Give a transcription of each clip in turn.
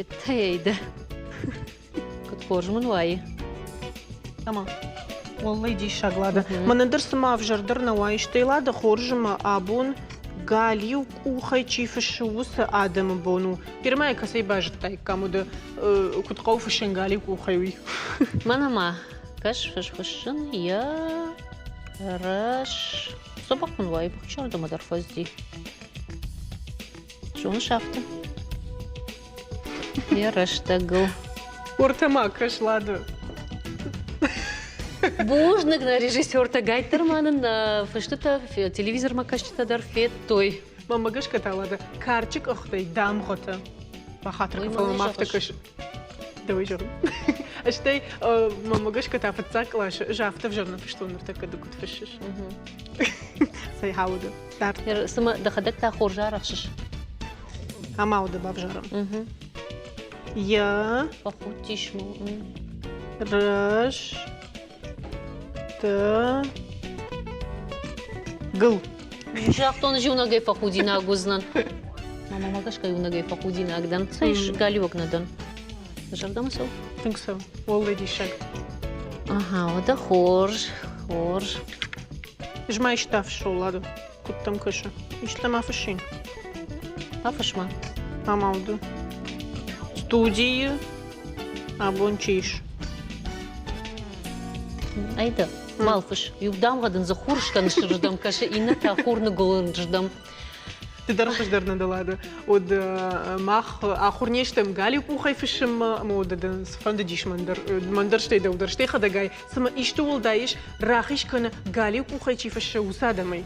Федтай дӕ. Куыд хорз мын уайы. Ӕмӕ уӕллӕй диссаг, Лада. Мӕнӕн дӕр цыма ӕвзӕрдӕр нӕ уайы, стӕй Лада хорз ӕмӕ абон галиу къухӕй чи фыссы, уыцы адӕмы бон у. Фирмӕйы кӕцӕй базыдтаиккам, уыды куыд хъӕуы фыссын галиу къухӕй, уый. Мӕнӕ ма кӕс фысфыссын йӕ рӕс. Дзӕбӕх мын уайы, бухчардӕмӕ дӕр фӕзди. Зоныс афтӕ? Йӕ рӕстӕгыл. Уӕртӕ ма кӕс, Лада. Бузныг нӕ режиссертӕ, гайддӕр ма нын нӕ фыстытӕ, телевизормӕ кӕсджытӕ дӕр федтой. Мӕнмӕ гӕсгӕ та, Лада, карчы къӕхтӕй дамгъӕтӕ. Бахатыр кӕн, фӕлӕ мӕм афтӕ кӕсы. Дӕуӕй зӕгъын. Стӕй мӕнмӕ гӕсгӕ та фыццаг къласы ӕз афтӕ ӕвзӕр нӕ фыстон, ныртӕккӕ ды куыд фыссыс. Цӕй хауды. Дарддӕр цымӕ дӕхӕдӕг та хорз арӕхсыс? Ӕмӕ уды бавзарӕм. Йӕ. Фӕхудтис мыл. Рӕс. Т. Гыл. Загътон, ӕз иунӕгӕй фӕхудинаг уыдзынӕн. Мамӕмӕ гӕсгӕ иунӕгӕй фӕхудинаг дӕн. Цӕй, галиуӕг нӕ дӕн. Зӕрдӕмӕ цӕуы? Тынг цӕуы. Уӕлдай диссаг. Ага, уӕдӕ хорз, хорз. Ӕз ма исты афыссон, Ладо. Куыд дӕм кӕсы? Исты ма фыссин? Афысс-ма. Ама уды. Студийы абон чи ис? Айда, мал фыс. Иу дамгъӕ дын дзы хур скӕнысырдӕм кӕсы, иннӕ та хурныгуылынырдӕм. Ды дӕр хуыздӕр нӕ дӕ, Лада. Уӕд мах ахуыр не стӕм галиу къухӕй фыссынмӕ, ӕмӕ уӕдӕ дын цыфӕнды дис мӕн дӕр, мӕн дӕр стӕй дӕу дӕр, стӕй хӕдӕгай, цымӕ исты уӕлдай ис, рахиз кӕнӕ галиу къухӕй чи фыссы, уыцы адӕмӕй?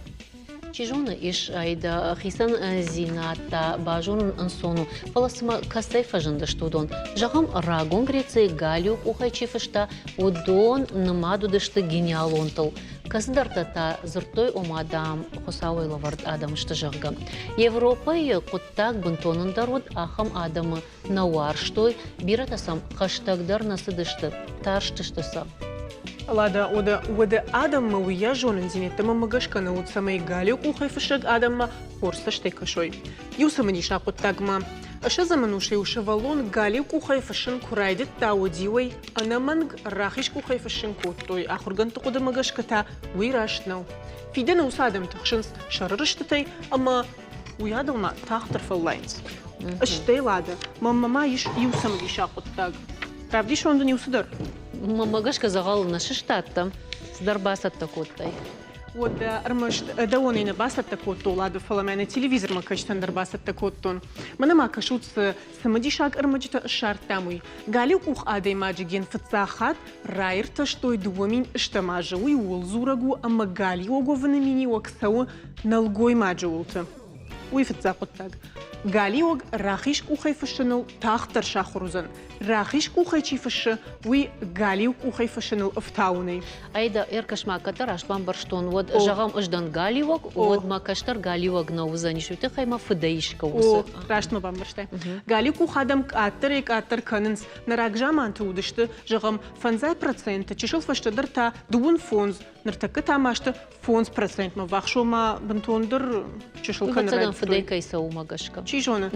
Чи зоны, ис ӕй дӕ хицӕндзинӕдтӕ базонын ӕнцон у, фӕлӕ цымӕ кӕцӕй фӕзындысты уыдон? Зӕгъӕм, рагон Грецийы галиу къухӕй чи фыста, уыдон нымад уыдысты гениалонтыл. Кӕцыдӕртӕ та дзырдтой, ома, дам, Хуыцауӕй лӕвӕрд адӕм сты, зӕгъгӕ. Европӕйы хъуыддаг бынтон ӕндӕр уыд, ахӕм адӕмы нӕ уарзтой, бирӕтӕ сӕм хӕстӕгдӕр нӕ цыдысты, тарстысты сӕ. Лада, уӕдӕ, уӕдӕ адӕммӕ уыйас зонындзинӕдтӕ мӕнмӕ гӕсгӕ нӕ уыд, цӕмӕй галиу къухӕй фыссӕг адӕммӕ хорз цӕстӕй кӕсой. Иу цымыдисаг хъуыддаг ма. Ссӕдзӕм ӕнусӕй сывӕллон галиу къухӕй фыссын куы райдыдта, уӕд-иу ӕй ӕнӕмӕнг рахиз къухӕй фыссын кодтой. Ахуыргӕндты хъуыдымӕ гӕсгӕ та уый раст нӕу. Фидӕны уыцы адӕм тыхсынц сӕры рыстытӕй ӕмӕ уыйадыл ма тагъддӕр фӕллайынц. Стӕй, Лада, мӕнмӕ ма ис иу цымыдисаг хъуыддаг. Равдисон дын иу цыдӕр. Мӕнмӕ гӕсгӕ дзӕгъӕлы нӕ сыстадтӕ, цыдӕр бацӕттӕ кодтай. Уӕдӕ ӕрмӕст дӕуӕн нӕ бацӕттӕ кодтон, Ладо, фӕлӕ мӕнӕ телевизормӕ кӕсджытӕн дӕр бацӕттӕ кодтон. Мӕнӕ ма кӕсут, цы цымыдисаг ӕрмӕджытӕ ссардтам, уый. Галиу къух адӕймаджы ген фыццаг хатт раиртӕстой 2000 азы. Уый ууыл дзурӕг у, ӕмӕ галиуӕг уӕвыны миниуӕг цӕуы нӕлгоймаджы уылты. Уый фыццаг хъуыддаг. Галиуӕг рахиз къухӕй фыссыныл тагъддӕр сахуыр уыдзӕн. Рахиз къухӕй чи фыссы, уый галиу къухӕй фыссыныл ӕфтауынӕй. Айда, ӕркӕс-ма, кӕддӕр раст бамбӕрстон, уӕд, зӕгъӕм, ӕз дӕн галиуӕг, уӕд мӕ кӕстӕр галиуӕг нӕ уыдзӕнис, уый тыххӕй мӕ фыдӕй искӕ уыцы. О, раст мӕ бамбӕрстай. Галиу къух адӕм къаддӕрӕй-къаддӕр кӕнынц. Нӕ рагзаманты уыдысты, зӕгъӕм, 5%, чысыл фӕстӕдӕр та 25, ныртӕккӕ та ма сты 5%-мӕ ввахс, ома бынтондӕр чысыл кӕны Ӕвӕццӕгӕн, фыдӕй кӕй цӕуы, уымӕ гӕсгӕ. Чи зоны.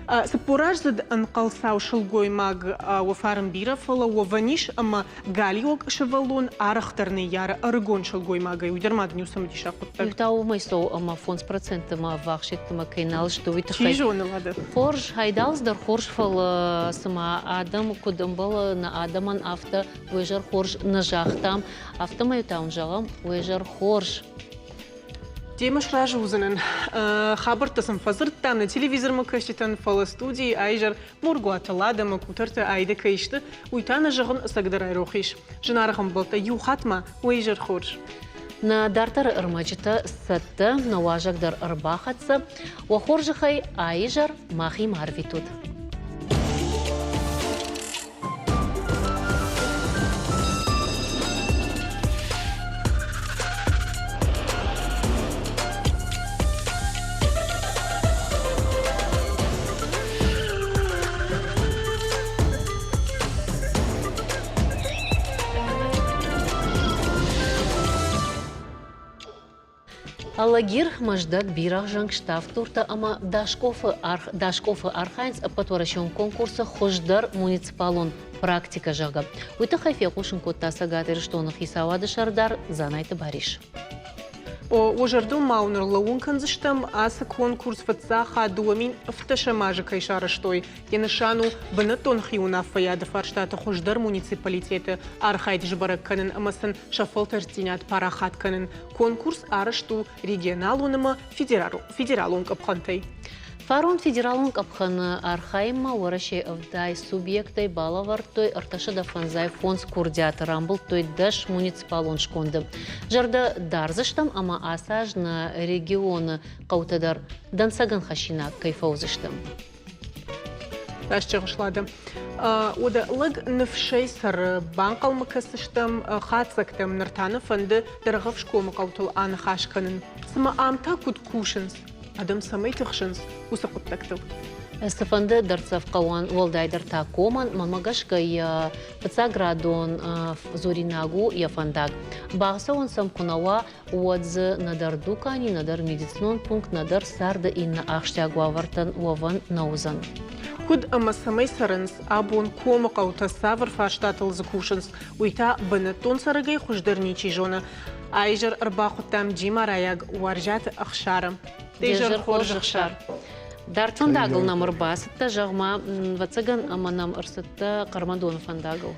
40-аздзыд ӕнхъӕлцау сылгоймаг уӕ бирӕ, фӕлӕ уӕвӕн ис, ӕмӕ галиуӕг сывӕллон арӕхдӕр ныййары ӕрыгон сылгоймагӕй. Уый дӕр ма дын иу цымыдисаг хъуыддаг. Иу та уымӕй цӕуы, ӕмӕ 5%-мӕ ӕввахс йеддӕмӕ кӕй нал сты, уый тыххӕй. Чи зоны, уӕдӕ. Хорз, Хайдалз дӕр хорз, фӕлӕ цыма адӕм куыд ӕмбӕлы, нӕ адӕмӕн афтӕ уе зӕр хорз нӕ загътам. Афтӕмӕй та уын зӕгъӕм, уе зӕр хорз. Демӕ сразы уыдзынӕн. Хабӕрттӕ сын фӕдзырдтам нӕ телевизормӕ кӕсджытӕн, фӕлӕ студийы аизӕр Моргуаты Лада ӕмӕ Къутӕрты Аидӕ кӕй сты, уый та нӕ зӕгъын ӕцӕгдӕр айрох ис. Зынаргъ ӕмбӕлттӕ, иу хатт ма уӕ изӕр хорз. Нӕ дарддӕры ӕрмӕджытӕ цӕттӕ, нӕ уазӕг дӕр ӕрбахӕццӕ. Уӕ хорзӕхӕй аизӕр махимӕ арвитут. Алагир, Мӕздӕг, Бирӕгъзӕнг, Ставддуртӕ ӕмӕ Даскъофы архайынц ӕппӕтуӕрӕсеон конкурсы хуыздӕр муниципалон практикӕ, зӕгъгӕ. Уый тыххӕй фехъусын кодта Цӕгат Ирыстоны хицауады сӕрдар Дзанайты Барис. О, зӕрдыл ма уын ӕрлӕууын кӕндзыстӕм, ацы конкурс фыццаг хатт 2017 азы кӕй сарӕзтой. Йӕ нысан у бынӕттон хиуынаффӕйады фарстаты хуыздӕр муниципалитеты архайд сбӕрӕг кӕнын ӕмӕ сын сӕ фӕлтӕрддзинад парахат кӕнын. Конкурс арӕзт у регионалон ӕмӕ федералон къӕпхӕнтӕй. Фарон федералон къӕпхӕны архайынмӕ Уӕрӕсейы 70 субъектӕй балӕвӕрдтой 355 курдиаты, рамбылдтой 10 муниципалон сконды. Зӕрдӕ дардзыстӕм ӕмӕ ацы аз нӕ регионы хъӕутӕ дӕр дӕнцӕгӕн хӕссинаг кӕй фӕуыдзысты. Раст зӕгъыс, Лада. Уӕдӕ лӕг ныфсӕй цӕры, банхъӕлмӕ кӕсдзыстӕм хатдзӕгтӕм, ныр та нӕ фӕнды Дӕргъӕвсгомы хъӕутыл аныхас кӕнын. Цымӕ ам та куыд кусынц, адӕм цӕмӕй тыхсынц, уыцы хъуыддӕгтыл? Цыфӕнды дӕрддзӕф хъӕуӕн, уӕлдайдӕр та комӕн, мӕнмӕ гӕсгӕ йӕ фыццаградон дзуринаг у йӕ фӕндаг. Бацӕуӕн сӕм куы нӕ уа, уӕд дзы нӕдӕр дукани, нӕдӕр медицинон пункт, нӕдӕр царды иннӕ ахсджиаг уавӕртӕн уӕвӕн нӕ уыдзӕн. Куыд ӕмӕ цӕмӕй цӕрынц абон комы хъӕутӕ, цавӕр фарстатыл дзы кусынц, уый та бынӕттон цӕрӕгӕй хуыздӕр ничи зоны. Аизӕр ӕрбахуыдтам джимарайаг Уарзиаты Ӕхсары. Де зӕр хорз, Ӕхсар! Дард фӕндагыл нӕм ӕрбацыдтӕ, зӕгъ-ма, ӕвӕццӕгӕн, ӕмӕ нӕм ӕрцыдтӕ Хъӕрмӕндоны фӕндагыл.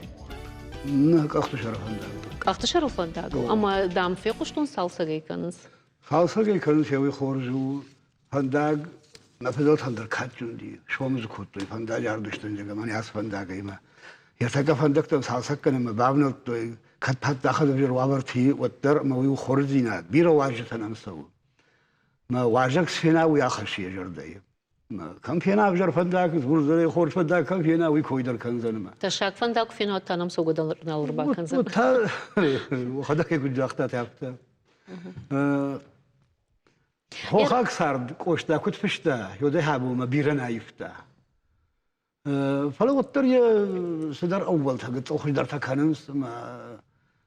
Нӕ, Къӕхтысӕры фӕндагыл. Къӕхтысӕры фӕндагыл? Ӕмӕ, дам, фехъуыстон, цалцӕгӕй кӕнынц. Цалцӕгӕй кӕнынц, уый хорз у. Фӕндаг мӕ фыдӕлтӕн дӕр кадджын уыди. Сомы дзы кодтой фӕндаджы ардыстӕн, зӕгъгӕ, мӕнӕ ацы фӕндагӕй мӕ. Йӕ тӕккӕ фӕндӕгтӕм цалцӕг кӕнынмӕ бавнӕлдтой, кӕд паддзахады ӕвзӕр уавӕрты и, уӕддӕр ӕмӕ уый у хорздзинад. Бирӕ уазджытӕ нӕм цӕуы. Мӕ уазӕг цы фена, уый ахӕссы йӕ зӕрдӕйы. Кӕм фена ӕвзӕр фӕндаг, дзурдзӕн хорз фӕндаг кӕм фена, уый кой дӕр кӕндзӕн ӕмӕ. Тӕссаг фӕндаг куы фена, та нӕм цӕугӕ дӕр нал ӕрбакӕндзӕн. Та уӕхӕдӕг куыд загътат, афтӕ. Хохаг цард Къоста куыд фыста, уӕдӕй абонмӕ бирӕ нӕ аивта. Фӕлӕ уӕддӕр йӕ цыдӕр ӕууӕлтӕ гыццыл хуыздӕртӕ кӕнынц ӕмӕ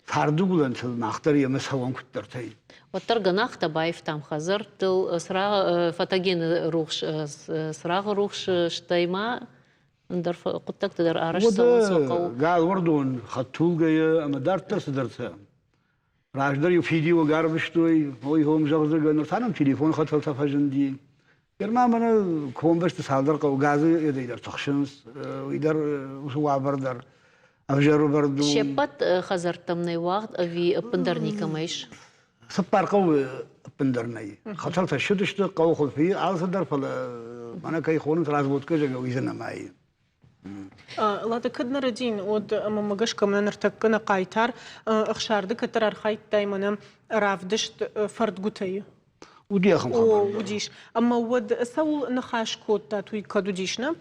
царды уылӕнтыл мах дӕр йемӕ цӕуӕм куыддӕртӕй. Уӕддӕр гӕнахтӕ баивтам хӕдзӕрттыл, фӕтӕгены рухс, цырагъы рухс, стӕй ма ӕндӕр хъуыддӕгты дӕр арӕзт цӕуынц хъӕуы. Галуӕрдон хӕдтулгӕйы ӕмӕ дарддӕр цыдӕртӕ. Раздӕр-иу фидиуӕг арвыстой, ой, хом зӕгъдзӕгӕ, ныр та нӕм телефон хӕтӕлтӕ фӕзынди. Ныр ма мӕнӕ комбӕсты цалдӕр хъӕуы газы едӕй дӕр тыхсынц, уый дӕр уыцы уавӕр дӕр ӕвзӕр ӕвӕрд у. Се ппӕт хӕдзӕрттӕм нӕй уагъд ӕви ӕппындӕр никӕмӕ ис? Цыппар хъӕуы ӕппындӕр нӕй. Хӕтӕлтӕ ссыдысты хъӕуы хуылфы алцыдӕр, фӕлӕ мӕнӕ кӕй хонынц разводкӕ, зӕгъгӕ, уый дзы нӕма и. Лада, кӕд нӕ рӕдийын, уӕд ӕмӕ гӕсгӕ мӕнӕ ныртӕккӕ нӕ хъайтар Ӕхсарды кӕддӕр архайдтай мӕнӕ равдыст фӕрдгуытӕй. Уыди ахӕм хабар. О, уыдис. Ӕмӕ уӕд цӕуыл ныхас кодтат, уый кӕд уыдис, нӕ?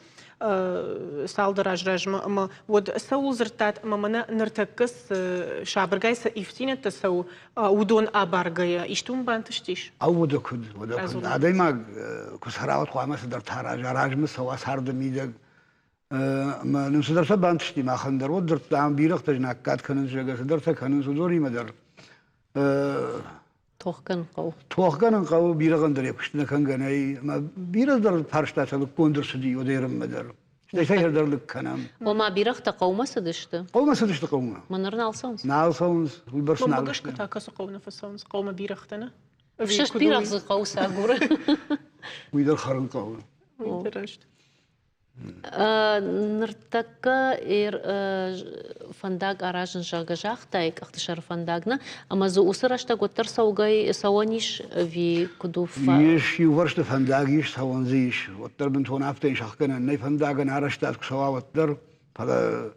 Цалдӕр аз размӕ ӕмӕ уӕд цӕуыл дзырдтат ӕмӕ мӕнӕ ныртӕккӕ цы сабыргай цы ивддзинӕдтӕ цӕуы, уыдон абаргӕйӕ исты уын бантыстис? Ау, уӕдӕ куыд, уӕдӕ куыд. Адӕймаг куы цӕра, уӕд хъуамӕ цыдӕртӕ араза, размӕ цӕуа царды мидӕг. Ӕмӕ нын цыдӕртӕ бантысти махӕн дӕр, уӕд дзырдтам, бирӕгътӕ знаггад кӕнынц, зӕгъгӕ, цыдӕртӕ кӕнынц, уыдонимӕ дӕр. Тох кӕнын хъӕуы. Тох кӕнын хъӕуы, бирӕгъӕн дӕр йӕ куыст нӕ кӕнгӕ нӕй. Ӕмӕ бирӕ дӕр фарстатӕ лыггонд ӕрцыди уӕдӕй дӕр. Стӕй сӕ дӕр лыг кӕнӕм. Ома бирӕгътӕ хъӕумӕ цыдысты? Хъӕумӕ цыдысты хъӕумӕ. Мӕ ныр нал цӕуынц? Нал цӕуынц, уыйбӕрц нал сты. та кӕцы хъӕу нӕ фӕцӕуынц? Хъӕумӕ бирӕгътӕ нӕ? Ӕфсӕст бирӕгъ дзы хъӕуы цы агуры? Уый дӕр хӕрын хъӕуы. Уый дӕр раст. Ныртӕккӕ фӕндаг аразын, зӕгъгӕ, загътай, къӕхтысӕры фӕндаг нӕ, ӕмӕ дзы уыцы рӕстӕг уӕддӕр цӕугӕ цӕуӕн ис ӕви куыд у? Ис, иувӕрсты фӕндаг ис, цӕуӕн дзы ис. Уӕддӕр бынтон афтӕ ис ӕхгӕнӕн нӕй фӕндагӕн арӕзтад куы цӕуа, уӕддӕр. Фӕлӕ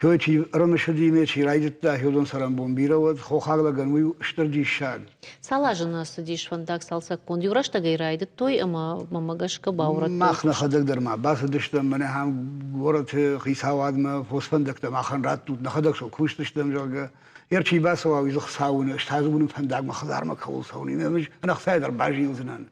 Хёй чи ӕрымысыди ме чи райдыдта, хёдон цӕрӕнбон бирӕ уӕд, хохаг лӕгӕн уый стыр диссаг. Цал азы нӕ цыдис фӕндаг цалцӕггонд? Иу рӕстӕгӕй райдыдтой ӕмӕ мӕмӕ гӕсгӕ баурӕдтой. Мах нӕхӕдӕг дӕр ма бацыдыстӕм, мӕнӕ ахӕм горӕты хицауадмӕ фосфӕндӕгтӕ махӕн раттут, нӕхӕдӕг сыл кусдзыстӕм, зӕгъгӕ. Йе чи бацӕуа, уый дзы Хуыцауы ӕз та дзы уынын фӕндагмӕ хӕдзармӕ кӕуыл цӕуын, ӕз ӕнӕхцайӕ дӕр базилдзынӕн.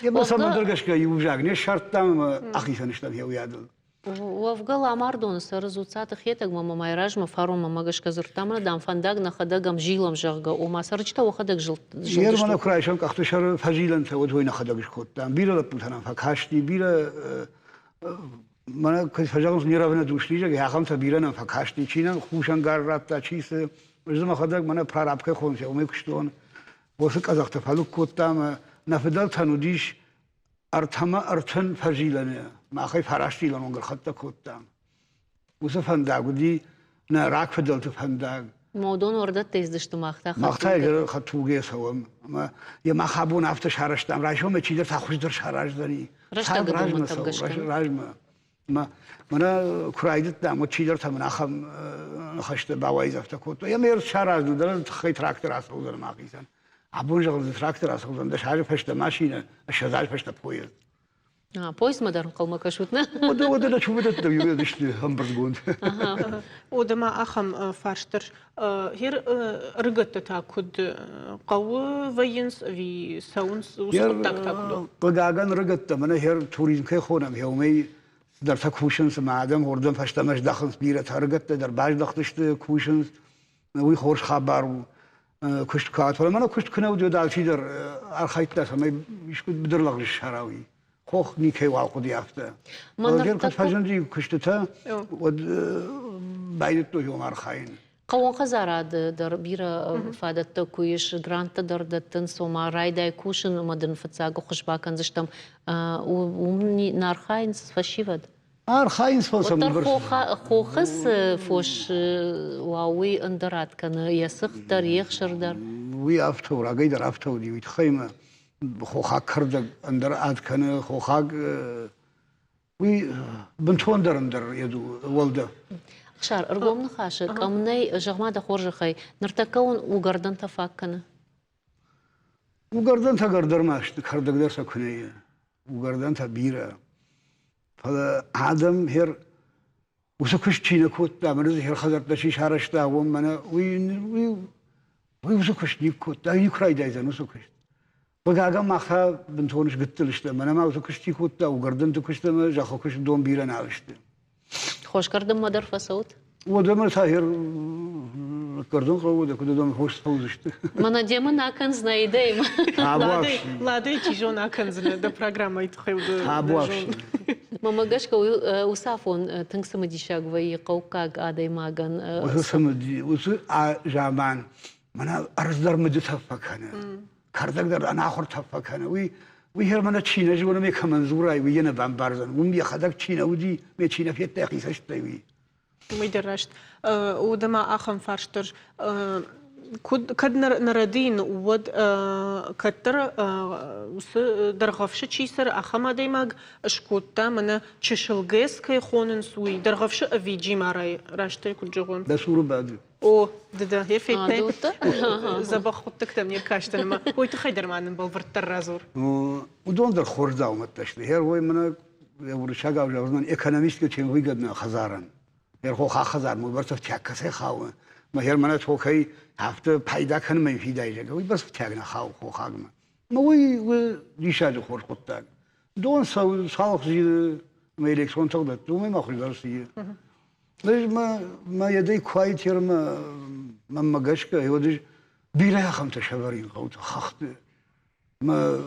Йемӕ цӕмӕндӕр гӕсгӕ иу взаг не ссардтам ӕмӕ ахицӕн стӕм йӕ уыйадыл. Уӕвгӕ Ламардоны цӕры Дзуццаты Хетӕгмӕ ӕмӕ мӕ размӕ фаронмӕ мӕ гӕсгӕ дзырдта, мӕнӕ, дам, фӕндаг нӕхӕдӕг ӕм зилӕм, зӕгъгӕ, ома цӕрджытӕ уӕхӕдӕг зылдысты. Йе рмӕнӕ куы райсӕм къӕхты сӕры фӕзилӕнтӕ, уӕд уый нӕхӕдӕг скодтам. Бирӕ лӕппутӕ нӕм фӕкасти, бирӕ мӕнӕ куыд фӕзӕгъынц, неравнодушный, зӕгъгӕ, ахӕмтӕ бирӕ нӕм фӕкасти. Чи нӕм хусӕнгарз радта, чи цы. Ӕз дзы мӕхӕдӕг мӕнӕ прораб кӕй хонынц, уымӕй куыстон. Уыцы къӕдзӕхтӕ фӕлыг кодтам. Нӕ фыдӕлтӕн уыдис ӕртӕмӕ 30 фӕзилӕны, махӕй фарастилӕн онг ӕрхӕццӕ кодтам. Уыцы фӕндаг уыди нӕ рагфыдӕлты фӕндаг. Модон уӕрдӕттӕ издысты мах та. Мах та хӕдтулгӕ цӕуӕм. Ӕмӕ йӕ мах абон афтӕ сарӕзтам, райсомӕй чидӕр та хуыздӕр сараздзӕни. Рӕстӕгы домӕнтӕм гӕсгӕ. Размӕ. Мӕ мӕнӕ куы райдыдтам, уӕд чидӕртӕ мын ахӕм ныхӕстӕ бауайдзӕфтӕ кодтой. Ӕмӕ саразын дӕр тыххӕй трактор ацӕудзӕн мӕхицӕн. Абон зӕгъын, дзы трактор ацӕудзӕн, 10 азы фӕстӕ машинӕ, 20 азы фӕстӕ поезд. А, поездмӕ дӕр ӕнхъӕлмӕ кӕсут, нӕ? Уӕдӕ, уӕдӕ нӕ чумӕдӕттӕ иуӕдысты ӕмбырдгонд. Уӕдӕ ма ахӕм фарст дӕр. Гер ӕрыгӕттӕ та куыд хъӕуы вӕййынц ӕви цӕуынц уыцы хъуыддаг та куыд у? Хъыгагӕн, ӕрыгӕттӕ мӕнӕ гер туризм кӕй хонӕм, гъе уымӕй цыдӕртӕ кусынц ӕмӕ адӕм уырдӕм фӕстӕмӕ здӕхынц, бирӕтӕ ӕрыгӕттӕ дӕр баздӕхтысты, кусынц. Уый хорз хабар у. Куыст куы фӕлӕ мӕнӕ куыст куы нӕ уыд, уӕд алчидӕр архайдта, цӕмӕй искуы быдырлӕгъз ссара, уый. Хох никӕй уал хъуыди афтӕ. Фӕлӕ куыд фӕзынди куыстытӕ, уӕд байдыдтой уым архайын. Хъӕууон хӕдзарады дӕр бирӕ фадӕттӕ куы ис, гранттӕ дӕр дӕттынц, ома райдай кусын ӕмӕ дын фыццаг ӕххуыс бакӕндзыстӕм. Уым нӕ архайынц фӕсивӕд? Архайынц, фӕлӕ сӕм Уӕддӕр хохы цы фос уа, уый ӕндӕр ад кӕны, йӕ цыхт дӕр, йе хсыр дӕр. Уый афтӕ у, рагӕй дӕр афтӕ уыди, уый тыххӕй мӕ хохаг кӕрдӕг ӕндӕр ад кӕны, хохаг уый бынтондӕр ӕндӕр йед у уӕлдӕф. Ӕхсар, ӕргом ныхасы къӕм нӕй, зӕгъ-ма дӕ хорзӕхӕй, ныртӕккӕ уын уыгӕрдӕнтӕ фаг кӕны? Уыгӕрдӕнтӕ гӕрдӕр ма сты, кӕрдӕг дӕр сӕ куы нӕ и. Уыгӕрдӕнтӕ бирӕ. Фӕлӕ адӕм хер уыцы куыст чи нӕ кодта, мӕнӕ дзы хер хӕдзӕрттӕ чи сарӕзта, уым мӕнӕ уый, уый, уый уыцы куыст никуы кодта, никуы райдайдзӕн уыцы куыст. Хъыгагӕн мах та бынтон сгыццыл стӕм, мӕнӕ ма уыцы куыст чи кодта, уыгӕрдӕнты куыст ӕмӕ зӕххы куыст дон бирӕ нал сты. Хосгӕрдынмӕ дӕр фӕцӕут? Уӕдӕ мӕ та хер кӕрдын хъӕуы, уӕдӕ куыд адӕм хос фӕуыдзысты. Мӕнӕ демӕ нӕ акӕндзынӕ идӕймӕ. Ладӕй чи зон акӕндзынӕ дӕ программӕйы тыххӕй. Табуафси. Мӕнмӕ гӕсгӕ уыцы афон тынг цымыдисаг вӕййы хъӕуккаг адӕймагӕн. Уыцы цымыди, уыцы заман мӕнӕ ӕрдз дӕр мыды тӕф фӕкӕны, кӕрдӕг дӕр ӕнахуыр тӕф фӕкӕны. Уый уый хер мӕнӕ чи нӕ зоны, ме кӕмӕн дзурай, уый йӕ нӕ бамбардзӕн. Уым йӕхӕдӕг чи нӕ уыди, ме чи нӕ федта йӕхи цӕстӕй, уый. Уый дӕр раст. Уӕдӕ ма ахӕм фарст дӕр. Куыд, кӕд нӕ рӕдийын, уӕд кӕддӕр уыцы Дӕргъӕвсы чи цӕры, ахӕм адӕймаг скодта, мӕнӕ чысыл ГЭС кӕй хонынц, уый. Дӕргъӕвсы ӕви Джимарайы, раст ӕй куыд зӕгъон? Дӕ цуры бады. О, ды дӕ йӕ федтай? Дзӕбӕх хъуыддӕгтӕм не ркастӕн ӕмӕ уый тыххӕй дӕр ма нын бӕлвырддӕр радзур. Уыдон дӕр хорз дзаумӕттӕ сты. Гъер уой мӕнӕ уырыссагау зӕгъдзынӕн, экономистка чем выгодна хӕдзарӕн. Гъер хохаг хӕдзар уыйбӕрц ӕфтиаг кӕцӕй хауы? Мӕ гъер мӕнӕ токӕй афтӕ пайда кӕнынмӕ фидай, зӕгъгӕ, уыйбӕрц ӕфтиаг нӕ хауы хохагмӕ. Мӕ уый у диссаджы хорз хъуыддаг. Дон цӕуы, цалх зилы, ӕмӕ электрон тыгъдӕтты, уымӕй ма хуыздӕр цы и. Ӕз мӕ мӕ йедӕй куы айтермӕ мӕнмӕ гӕсгӕ, уӕд ӕз бирӕ ахӕмтӕ сӕвӕрин хъӕуты, хӕхты. Мӕ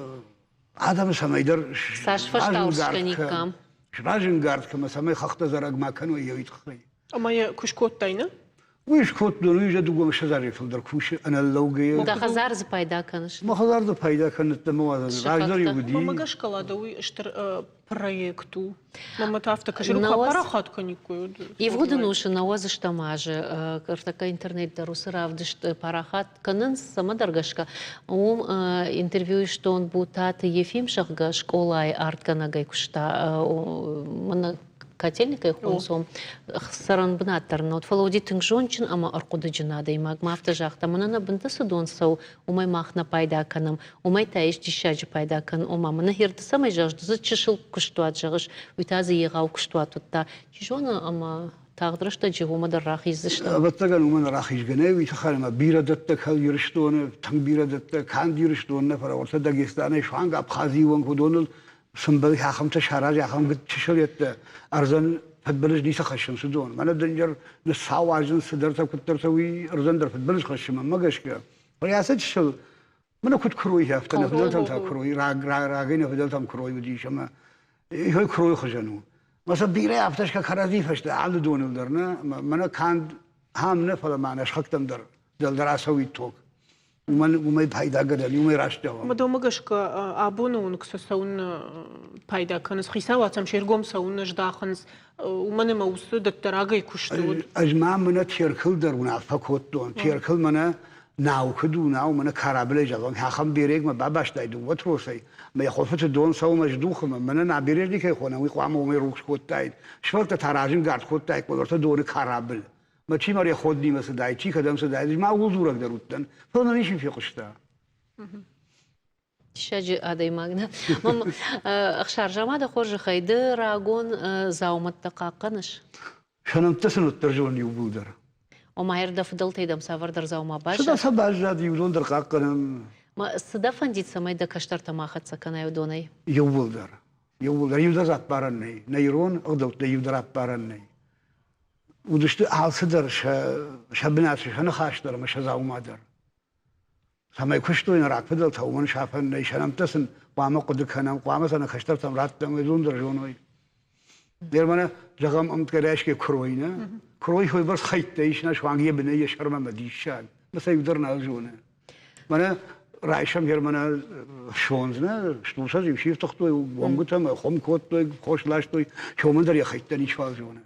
адӕмы цӕмӕйдӕр Цас фӕстауырс кӕниккам? Сразӕнгард кӕмӕ, цӕмӕй хӕхтӕ зарӕг ма кӕной, уый тыххӕй. Ӕмӕ йӕ куы скодтай, нӕ? Уый скодтон, уый дыууӕ сӕдӕрӕй фылдӕр кусы ӕнӕлӕугӕйӕ. Дӕ хӕдзар дзы пайда кӕныс? Мӕ хӕдзар дзы пайда кӕнын мӕ уадзӕн. Раздӕр-иу уыди. Мӕ гӕсгӕ лада уый стыр проект у. Мӕ та афтӕ кӕсы, куы апарахат кӕниккой. Ивгъуыд ӕнусы нӕуӕдзыстӕм азы ӕртӕккӕ интернет дӕр уыцы равдыст парахат кӕнынц, цӕмӕдӕр гӕсгӕ. Уым интервью истон Бутаты Ефим, зӕгъгӕ, скъолайы артгӕнӕгӕй куыста. Мӕнӕ Котельникӕй хонцом цӕрӕнбынат дӕр нӕ уыд, фӕлӕ уыди тынг зондджын ӕмӕ ӕрхъуыдыджын адӕймаг. Ма афтӕ загъта, мӕнӕ нӕ бынты цы дон цӕуы, уымӕй мах нӕ пайда кӕнӕм, уымӕй та ис диссаджы пайда кӕнын. Ома, мӕнӕ херды цӕмӕй зӕгъыс, ды дзы чысыл куыстуат зӕгъыс, уый та дзы егъау куыстуат уыдта. Чи зоны, ӕмӕ тагъд рӕстӕджы уымӕ дӕр рахиздзыстӕм. Ӕвӕццӕгӕн, уымӕн рахизгӕ нӕй, уый тыххӕй ӕмӕ бирӕ дӕттӕ кӕд Ирыстоны, тынг бирӕ дӕттӕ, канд Ирыстон нӕ, фӕлӕ уӕртӕ Дагестанӕй суанг Абхазийы онг уыдоныл. Сымбыл ахӕмтӕ саразы, ахӕм чысыл йедтӕ ӕрдзӕн фыдбылыз ницы хӕссынц уыдон. Мӕнӕ дынджыр ныссауазынц цыдӕртӕ, куыддӕртӕ, уый ӕрдзӕн дӕр фыдбылыз хӕссы, мӕнмӕ гӕсгӕ. Фӕлӕ ацы чысыл мӕнӕ куыд куырой, афтӕ нӕ фыдӕлтӕм та куырой, рагӕй нӕ фыдӕлтӕм куырой уыдис ӕмӕ йой куыройы хуызӕн у. Мӕ сӕ бирӕ афтӕ скӕ кӕрӕдзи фӕстӕ алы доныл дӕр нӕ, мӕнӕ канд ам нӕ, фӕлӕ ма нӕ сыхӕгтӕм дӕр дӕлдӕр ацӕуид ток. Уымӕн уымӕй пайдагӕнӕн, уымӕй растӕуӕм. Мадомӕ гӕсгӕ абоны онг сӕ цӕуын пайда кӕнынц, хицауад сӕм се ргом цӕуын здахынц, уымӕн ӕмӕ уыцы дӕттӕ рагӕй куысты уыд. Ӕз ма мӕнӕ Теркыл дӕр уынаффӕ кодтон. Теркыл мӕнӕ нау куыд у, нау мӕнӕ кораблӕй зӕгъӕм, ахӕм берегмӕ бабастай дыууӕ тросӕй, мӕ йӕ хуылфыты дон цӕуы мӕ здухы, мӕнӕ набережный кӕй хонӕм, уый хъуамӕ уымӕй рухс кодтаид. Сывӕллӕттӕ та разынгард кодтаиккой уӕртӕ доны корабль. Мӕ чи мореходнимӕ цыдаид, чи кӕдӕм цыдаид, ӕз ма ууыл дзурӕг дӕр уыдтӕн, фӕлӕ нӕ ничи фехъуыста. Диссаджы адӕймаг нӕ. Ӕхсар, Замады хорзӕхӕй ды рагон дзаумӕттӕ хъахъхъӕныс? Сӕ нӕмттӕ сын уӕддӕр зонын иууылдӕр. Ома, дӕ фыдӕлтӕй дӕм цавӕрдӕр дзаума баззад? Цы сӕ баззад, иудон дӕр хъахъхъӕнӕм. Цы дӕ фӕндид, цӕмӕй дӕ кӕстӕртӕ ма хӕццӕ кӕнай уыдонӕй? Иууылдӕр. Иууылдӕр. Иу дӕр дзы ӕппарӕн нӕй. Нӕ ирон ӕгъдӕуттӕ иу дӕр ӕппарӕн нӕй. Уыдысты алцыдӕр сӕ бынаты, сӕ ныхас дӕр ӕмӕ сӕ дзаума дӕр. Цӕмӕй куыстой нӕ рагфыдӕлтӕ, уымӕн сафӕн нӕй, сӕ нӕмттӕ сын хъуамӕ хъуыды кӕнӕм, хъуамӕ сӕ нӕ кӕстӕртӕм раттӕм, уыдон дӕр зоной. Ныр мӕнӕ, зӕгъӕм, ӕмткӕй райсгӕ куырой, нӕ? Куырой уыйбӕрц хӕйттӕ ис, нӕ суанг йӕ бынӕй йӕ сӕрмӕ мӕ диссаг. Мӕ сӕ иу дӕр нал зоны. Мӕнӕ райсӕм Германы фсондз, нӕ, стусӕ иу сифтыгътой, уӕнгуытӕ мӕ хуым кодтой, хос ластой, сомын дӕр йӕ хӕйттӕ ничуал зоны.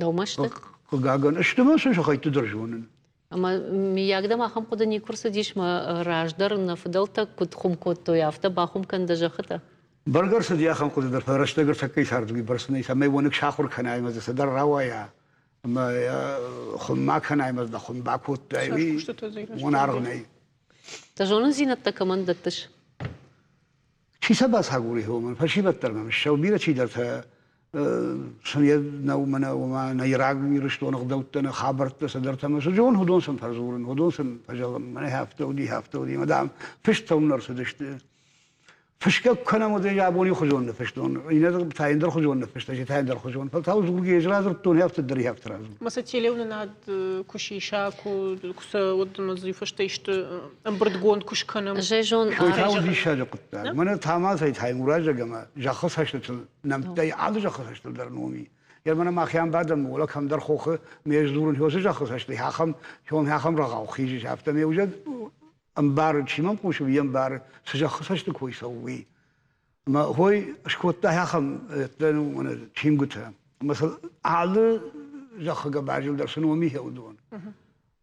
Дӕумӕ сты? Хъыгагӕн, сты мӕ сын сӕ хӕйтты дӕр зонын. Ӕмӕ миййаг дӕм ахӕм хъуыды никуы рцыдис, мӕ раздӕр нӕ фыдӕлтӕ куыд хуым кодтой, афтӕ бахуым кӕн дӕ зӕххытӕ? Бӕргӕ рцыди ахӕм хъуыды дӕр, фӕлӕ рӕстӕг ӕртӕккӕйы царды уый бӕрц нӕй, цӕмӕй уӕныг сахуыр кӕнай ӕмӕ дзы цыдӕр рауайа, ӕмӕ хуым ма кӕнай ӕмӕ дӕ хуым бакодтай, уый уымӕн аргъ нӕй. Дӕ зонындзинӕдтӕ кӕмӕн дӕттыс? Чи сӕ бацагуры, уымӕн фӕсивӕд дӕр мӕм ссӕуы, бирӕ чидӕртӕ сын йӕ нӕ мӕнӕ ома нӕ ираг Ирыстоны ӕгъдӕуттӕ, нӕ хабӕрттӕ цыдӕртӕ ӕмӕ цы зон, уыдон сын фӕдзурын, уыдон сын фӕзӕгъын, мӕнӕ афтӕ уыди, афтӕ уыди, ӕмӕ, дам, фыст цӕуылнӕ ӕрцыдысты. Фысгӕ куы кӕнӕм, уӕд ӕз абон иухуызон ныффыстон, иннӕ та ӕндӕрхуызон ныффыста, та ӕндӕрхуызон. Фӕлтау дзургӕ ӕз радзырдтон, афтӕ дӕр афтӕ радзырдтон. Ма сӕ телеуынынад куы сиса, куы сӕ уӕд ма фӕстӕ исты ӕмбырдгонд куы скӕнӕм. Зӕзон Той та у диссаджы хъуыддаг. Мӕнӕ Тамазӕй Таймуразӕг ӕмӕ зӕххы цӕстытыл нӕмттӕй алы зӕххы цӕстыл дӕр ном и. Йӕ мӕнӕ махӕн бадӕм, уӕлӕ кӕмдӕр хохы ме сдзурын хёсы зӕххы цӕстӕй ахӕм ахӕм рӕгъау хизыс, афтӕ ме узӕг ӕмбары, чи мӕм хъусы, уый ӕмбары, цы зӕххы цӕсты кой цӕуы, уый. Ӕмӕ хой скодта ахӕм чингуытӕ. Ӕмӕ сыл алы зӕххы гӕбазыл дӕр цы ном и уыдон.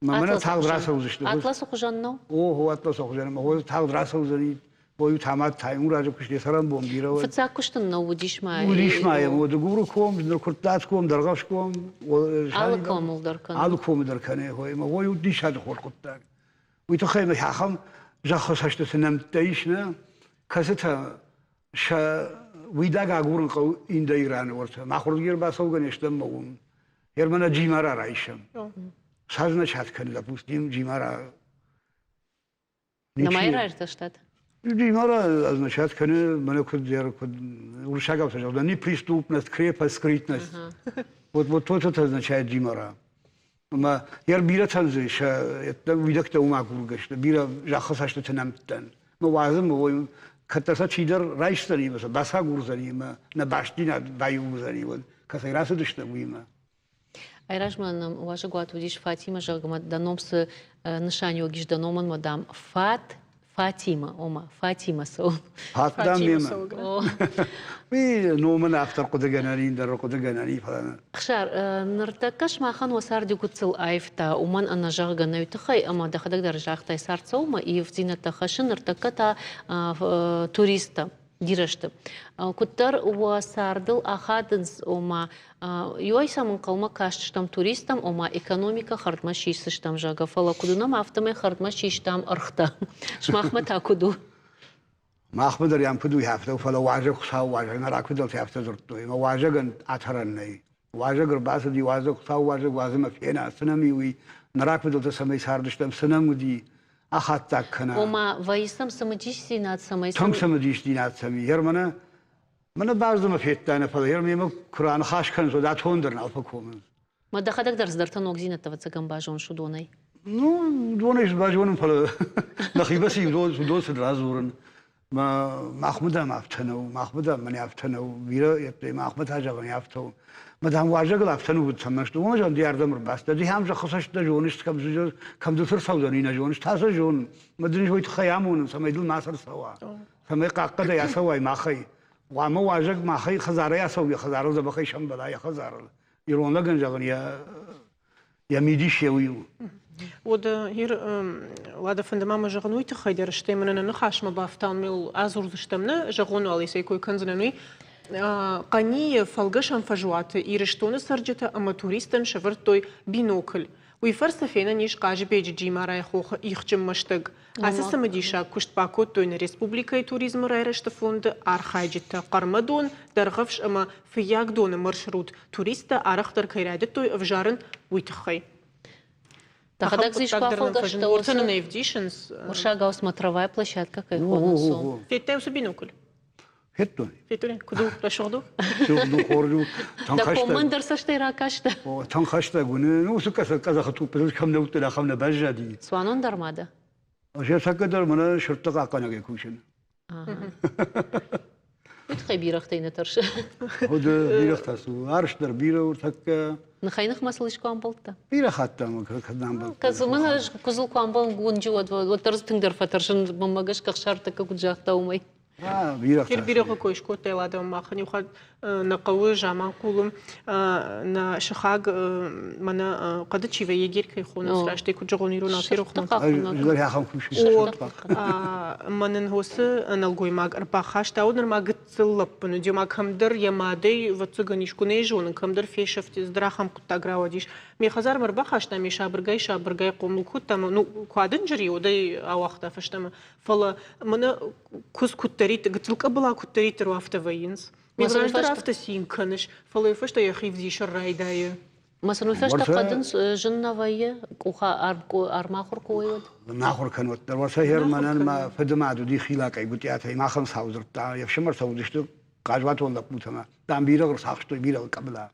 Мӕ мӕнӕ тагъд рацӕудзысты. Атласы хуызӕн нӕу? Ого, атласы хуызӕн. Ӕмӕ хой тагъд рацӕудзӕни. Ой, тамад Таймуразы куыст йӕ цӕрӕнбон бирӕ уыд. Фыццаг куыст ын нӕ уыдис ма? Уыдис ма йӕм. Дыгуры ком, ныр Куырттатгом, Дӕргъӕвсгом. Алы комыл дӕр кӕны. Алы комы дӕр кӕны. Хой, ӕмӕ хой уыд диссаджы хорз хъуыддаг. Уый тыххӕй мӕ ахӕм зӕххы цӕстыты нӕмттӕ ис, нӕ, кӕцытӕ сӕ уидаг агурын хъӕуы Индоираны уӕртӕ. Махуырдыгӕй ӕрбацӕугӕ не стӕм мӕ уым. Германа Джимара райсӕм. Сазначат кӕны, допустим, Джимара. Нымайы раиртӕстат? Джимара означает кӕны, мӕнӕ куыд, куыд уырыссагау зӕгъдӕн, неприступность, крепость, скрытность. Вот, вот то это означает Джимара. Ӕмӕ йӕ бирӕтӕн дзы сӕ уидӕгтӕ уым агургӕ сты, бирӕ зӕххы цӕстыты нӕмттӕн. Мӕ уадзын ой, кӕддӕр сӕ чидӕр райсдзӕни ӕмӕ сӕ бацагурдзӕни ӕмӕ нӕ бастдзинад баиу уыдзӕни, уӕд кӕцӕй рацыдыстӕм, уыимӕ. Айразмӕ нӕм уазӕгуат уыдис Фатимӕ, зӕгъгӕ, дӕ ном цы нысаниуӕг ис дӕ номӕн, мӕ дам, Фат Фатима, ома Фатима цӕуы. Фат дам мемӕ. Уый номӕн автор хъуыдыгӕнӕн ӕндӕр хъуыдыгӕнӕн и, фӕлӕ Ӕхсар, ныртӕккӕ сымахӕн уӕ цард иу гыццыл аивта, уымӕн ӕнӕзӕгъгӕ нӕй тыххӕй, ӕмӕ дӕхӕдӕг дӕр загътай, цард цӕуы ивддзинӕдтӕ хӕссы, ныртӕккӕ та туристтӕ бирӕ сты. Куыддӕр уӕ цардыл ахадынц, ома иуӕй сӕм ӕнхъӕлмӕ кастыстӕм туристтӕм, ома экономикӕ хӕрдмӕ сисдзыстӕм, зӕгъгӕ, фӕлӕ куыд уынӕм, афтӕмӕй хӕрдмӕ систам ӕргътӕ. Сымахмӕ та куыд у? Махмӕ дӕр йӕм куыд у, афтӕ, фӕлӕ уазӕг Хуыцауы уазӕг, нӕ рагфыдӕлтӕ афтӕ дзырдтой, ӕмӕ уазӕгӕн атӕрӕн нӕй. Уазӕг ӕрбацыди, уазӕг, Хуыцауы уазӕг уадзы мӕ фена, цы нӕм и, уый. Нӕ рагфыдӕлтӕ цӕмӕй цардыстӕм, цы нӕм уыди, ахаттаг кӕна. Ома, вӕййы сӕм цымыдисдзинад, цӕмӕй Тынг цымыдисдзинад сӕм и. Германы. Мӕнӕ баздымы федта нӕ, фӕлӕ йӕ мемӕ куы раныхас кӕнынц, уӕд атон дӕр нал фӕкомынц. Мӕ дӕхӕдӕг дӕр цыдӕртӕ ногдзинӕдтӕ ӕвӕццӕгӕн базоныс уыдонӕй. Ну, уыдонӕй базонын, фӕлӕ нӕхимӕ цы уыдон сын радзурын. Махмӕ дам афтӕ нӕу, махмӕ дам мӕнӕ афтӕ нӕу, бирӕ йеддӕй махмӕ та зӕгъын афтӕ у. Мӕ дам уазӕгыл афтӕ нӕ уыд, цӕмӕн сты, уымӕн зӕгъын, ды ардӕм ӕрбацыдтӕ, ды ахӕм зӕххы цӕст нӕ зоныс, кӕм дыл цы рцӕудзӕни, нӕ зоныс, та сӕ зонын. Мӕ дын уый тыххӕй амонын, цӕмӕй дыл мацы рцӕуа, цӕмӕй хъахъхъӕдӕй ацӕуай махӕй. Хъуамӕ уазӕг махӕй хӕдзарӕй ацӕуа, йӕ хӕдзарыл дзӕбӕхӕй сӕмбӕла, йӕ хӕдзарыл. Ирон лӕгӕн зӕгъын йӕ йӕ мидис йӕ уый у. Уӕдӕ Ир, уӕдӕ фӕнды ма мӕ зӕгъын уый тыххӕй дӕр, стӕй мӕнӕ нӕ ныхасмӕ бафтауын мыл адзурдзыстӕм нӕ, зӕгъон уал исӕй кой кӕндзынӕн уый. Хъӕнийы фӕлгӕсӕн фӕзуаты Ирыстоны цӕрджытӕ ӕмӕ туристтӕн сӕвӕрдтой бинокль. Уый фӕрцы фенӕн ис Хъазыбеджы Джимарайы хохы ихджын мӕстӕг. Ацы цымыдисаг куыст бакодтой нӕ республикӕйы туризмы райрӕзты фонды архайджытӕ. Хъӕрмӕдон, Дӕргъӕвс ӕмӕ Фыййагдоны маршрут туристтӕ арӕхдӕр кӕй райдыдтой ӕвзарын, уый тыххӕй. Дӕхӕдӕг дзы искуы афӕлгӕстӕ уыцы нын ӕвдисынц. Уырыссагау смотровая площадка кӕй хонынц. Федтай уыцы бинокль? Федтон. Федтон. Куыд у? Рӕсугъд у? Рӕсугъд у, хорз у. Дӕ коммӕн дӕр цӕстӕй ракастӕ? Тӕнхӕстӕг уыны. Ну, уыцы къӕдзӕхы тъуппытыл кӕм нӕ уыдтӕн, ахӕм нӕ баззади. Цуанон дӕр ма дӕ? Ӕз дӕр мӕнӕ сырдты хъахъхъӕнӕгӕй кусын. Уый тыххӕй бирӕгътӕй нӕ тӕрсы. Уыд бирӕгътӕ цу. Арс дӕр бирӕ у тӕккӕ. Ныхӕй-ныхмӕ сыл искуы амбӕлдтӕ? Бирӕ хатт ӕмӕ кӕд амбӕлдтӕ. Кӕд мӕн ӕз куыдзыл куы амбӕлын уынджы, уӕд уӕддӕр тынгдӕр фӕтӕрсын, мӕнмӕ гӕсгӕ ӕхсӕртӕккӕ куыд загъта, уымӕй. Ир бирӕгъы кой скодтай ладӕм махӕн иу хатт нӕ хъӕуы Заманхъулы нӕ сыхаг мӕнӕ хъӕды чи вӕййы, егерь кӕй хонынц, растӕй куыд зӕгъон иронау ферох Мӕ нын уыцы нӕлгоймаг ӕрбахаста, уыд нырма гыццыл лӕппын уыди, ма кӕмдӕр йӕ мадӕй, ӕвӕццӕгӕн, искуы нӕ зонын, кӕмдӕр фесӕфти, цыдӕр ахӕм хъуыддаг рауадис. Ме хӕдзармӕ ӕрбахаста, ме сабыргай-сабыргай хъомыл кодта, ну, куы адынджыр и, уӕд ӕй ауагъта фӕстӕмӕ. Фӕлӕ мӕнӕ куыдз куыддӕриддӕр, гыццыл къӕбыла куыддӕриддӕр у, афтӕ вӕййынц. Ме раздӕр афтӕ цин кӕныс, фӕлӕ йӕ фӕстӕ йӕхи вдисӕн райдайы. Ма сын уый фӕстӕ хъӕдын зын нӕ вӕййы, къуха армахуыр куы уой, уӕд? Нахуыр кӕн уӕддӕр. Уӕсӕ мӕнӕн мӕ фыдымад уыди хилакъӕй Гуытъиатӕй, махӕн сау дзырдта, йе фсымӕртӕ уыдысты хъазуатон лӕппутӕмӕ. Дам, бирӕгъ ӕрцахстой, бирӕгъы къӕбыла.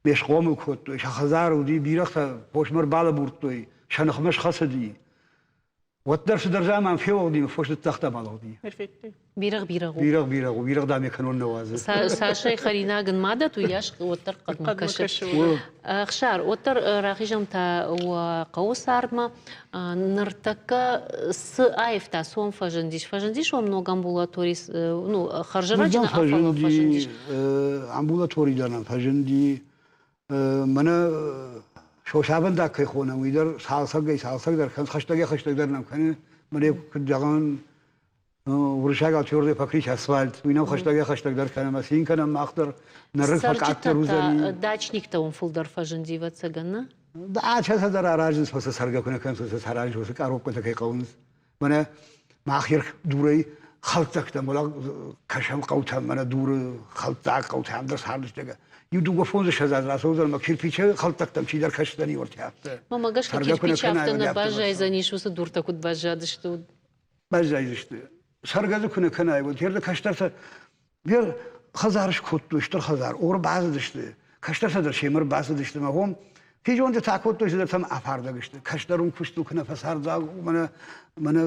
Ме схъомыл кодтой, сӕ хӕдзары уыди, бирӕгътӕ фосмӕ ӕрбалӕбурдтой, сӕ ныхмӕ схӕцыди. Уӕддӕр цыдӕр заман феуӕгъди, фос ныццагъта балыгъди. Бирӕгъ бирӕгъ у. Бирӕгъ бирӕгъ у, бирӕгъ дам йӕ кӕнон нӕ уадзы. Цасӕй хӕринаг ын ма дӕт, уыйас уӕддӕр хъӕдмӕ кӕсы. Ӕхсар, уӕддӕр рахизӕм та уӕ хъӕуы цардмӕ. Ныртӕккӕ цы аивта, цы уӕм фӕзындис? Фӕзындис уӕм ног амбулатори, ну, хӕрзӕрӕджы фӕзынди, амбулатори дӕр нӕм фӕзынди. Мӕнӕ сосӕвӕндаг кӕй хонӕм, уый дӕр цалцӕгӕй цалцӕгдӕр кӕны, хӕстӕгӕй-хӕстӕгдӕр нӕм кӕны. Мӕнӕ куыд зӕгъӕн, уырыссагау твердый покрытие асфальт, уый нӕм хӕстӕгӕй-хӕстӕгдӕр кӕны ӕмӕ цин кӕнӕм мах дӕр, нӕ рыг фӕкъаддӕр уыдзӕни. Дачниктӕ уым фылдӕр фӕзынди, ӕвӕццӕгӕн, нӕ? Дачӕтӕ дӕр аразынц, фӕлӕ сӕ цӕргӕ куы нӕ кӕнынц, сӕ аразынц, уыцы къаробкӕтӕ кӕй хъӕуынц. Мӕнӕ мах дурӕй хӕлддзӕгтӕм кӕсӕм хъӕутӕм, мӕнӕ дуры хӕлддзаг хъӕутӕм дӕр цардысты. Иу дыууӕ фондзыссӕдз азы рацӕудзӕн ӕмӕ кирпичы хӕлддзӕгтӕм чидӕр кӕсдзӕни уӕртӕ афтӕ. Мӕ гӕсгӕ кирпич афтӕ нӕ баззайдзӕнис, уыцы дуртӕ куыд баззадысты. Баззайдзысты. Цӕргӕ дзы куы нӕ кӕнай, уӕд йӕ кӕстӕртӕ Бер хӕдзар скодтой, стыр хӕдзар, ӕрбацыдысты, кӕстӕртӕ дӕр семӕ ӕрбацыдысты мӕ хом физонджытӕ акодтой, цыдӕртӕм афардӕг сты. Кӕстӕр уым куыстыл куы нӕ фӕцард, мӕнӕ мӕнӕ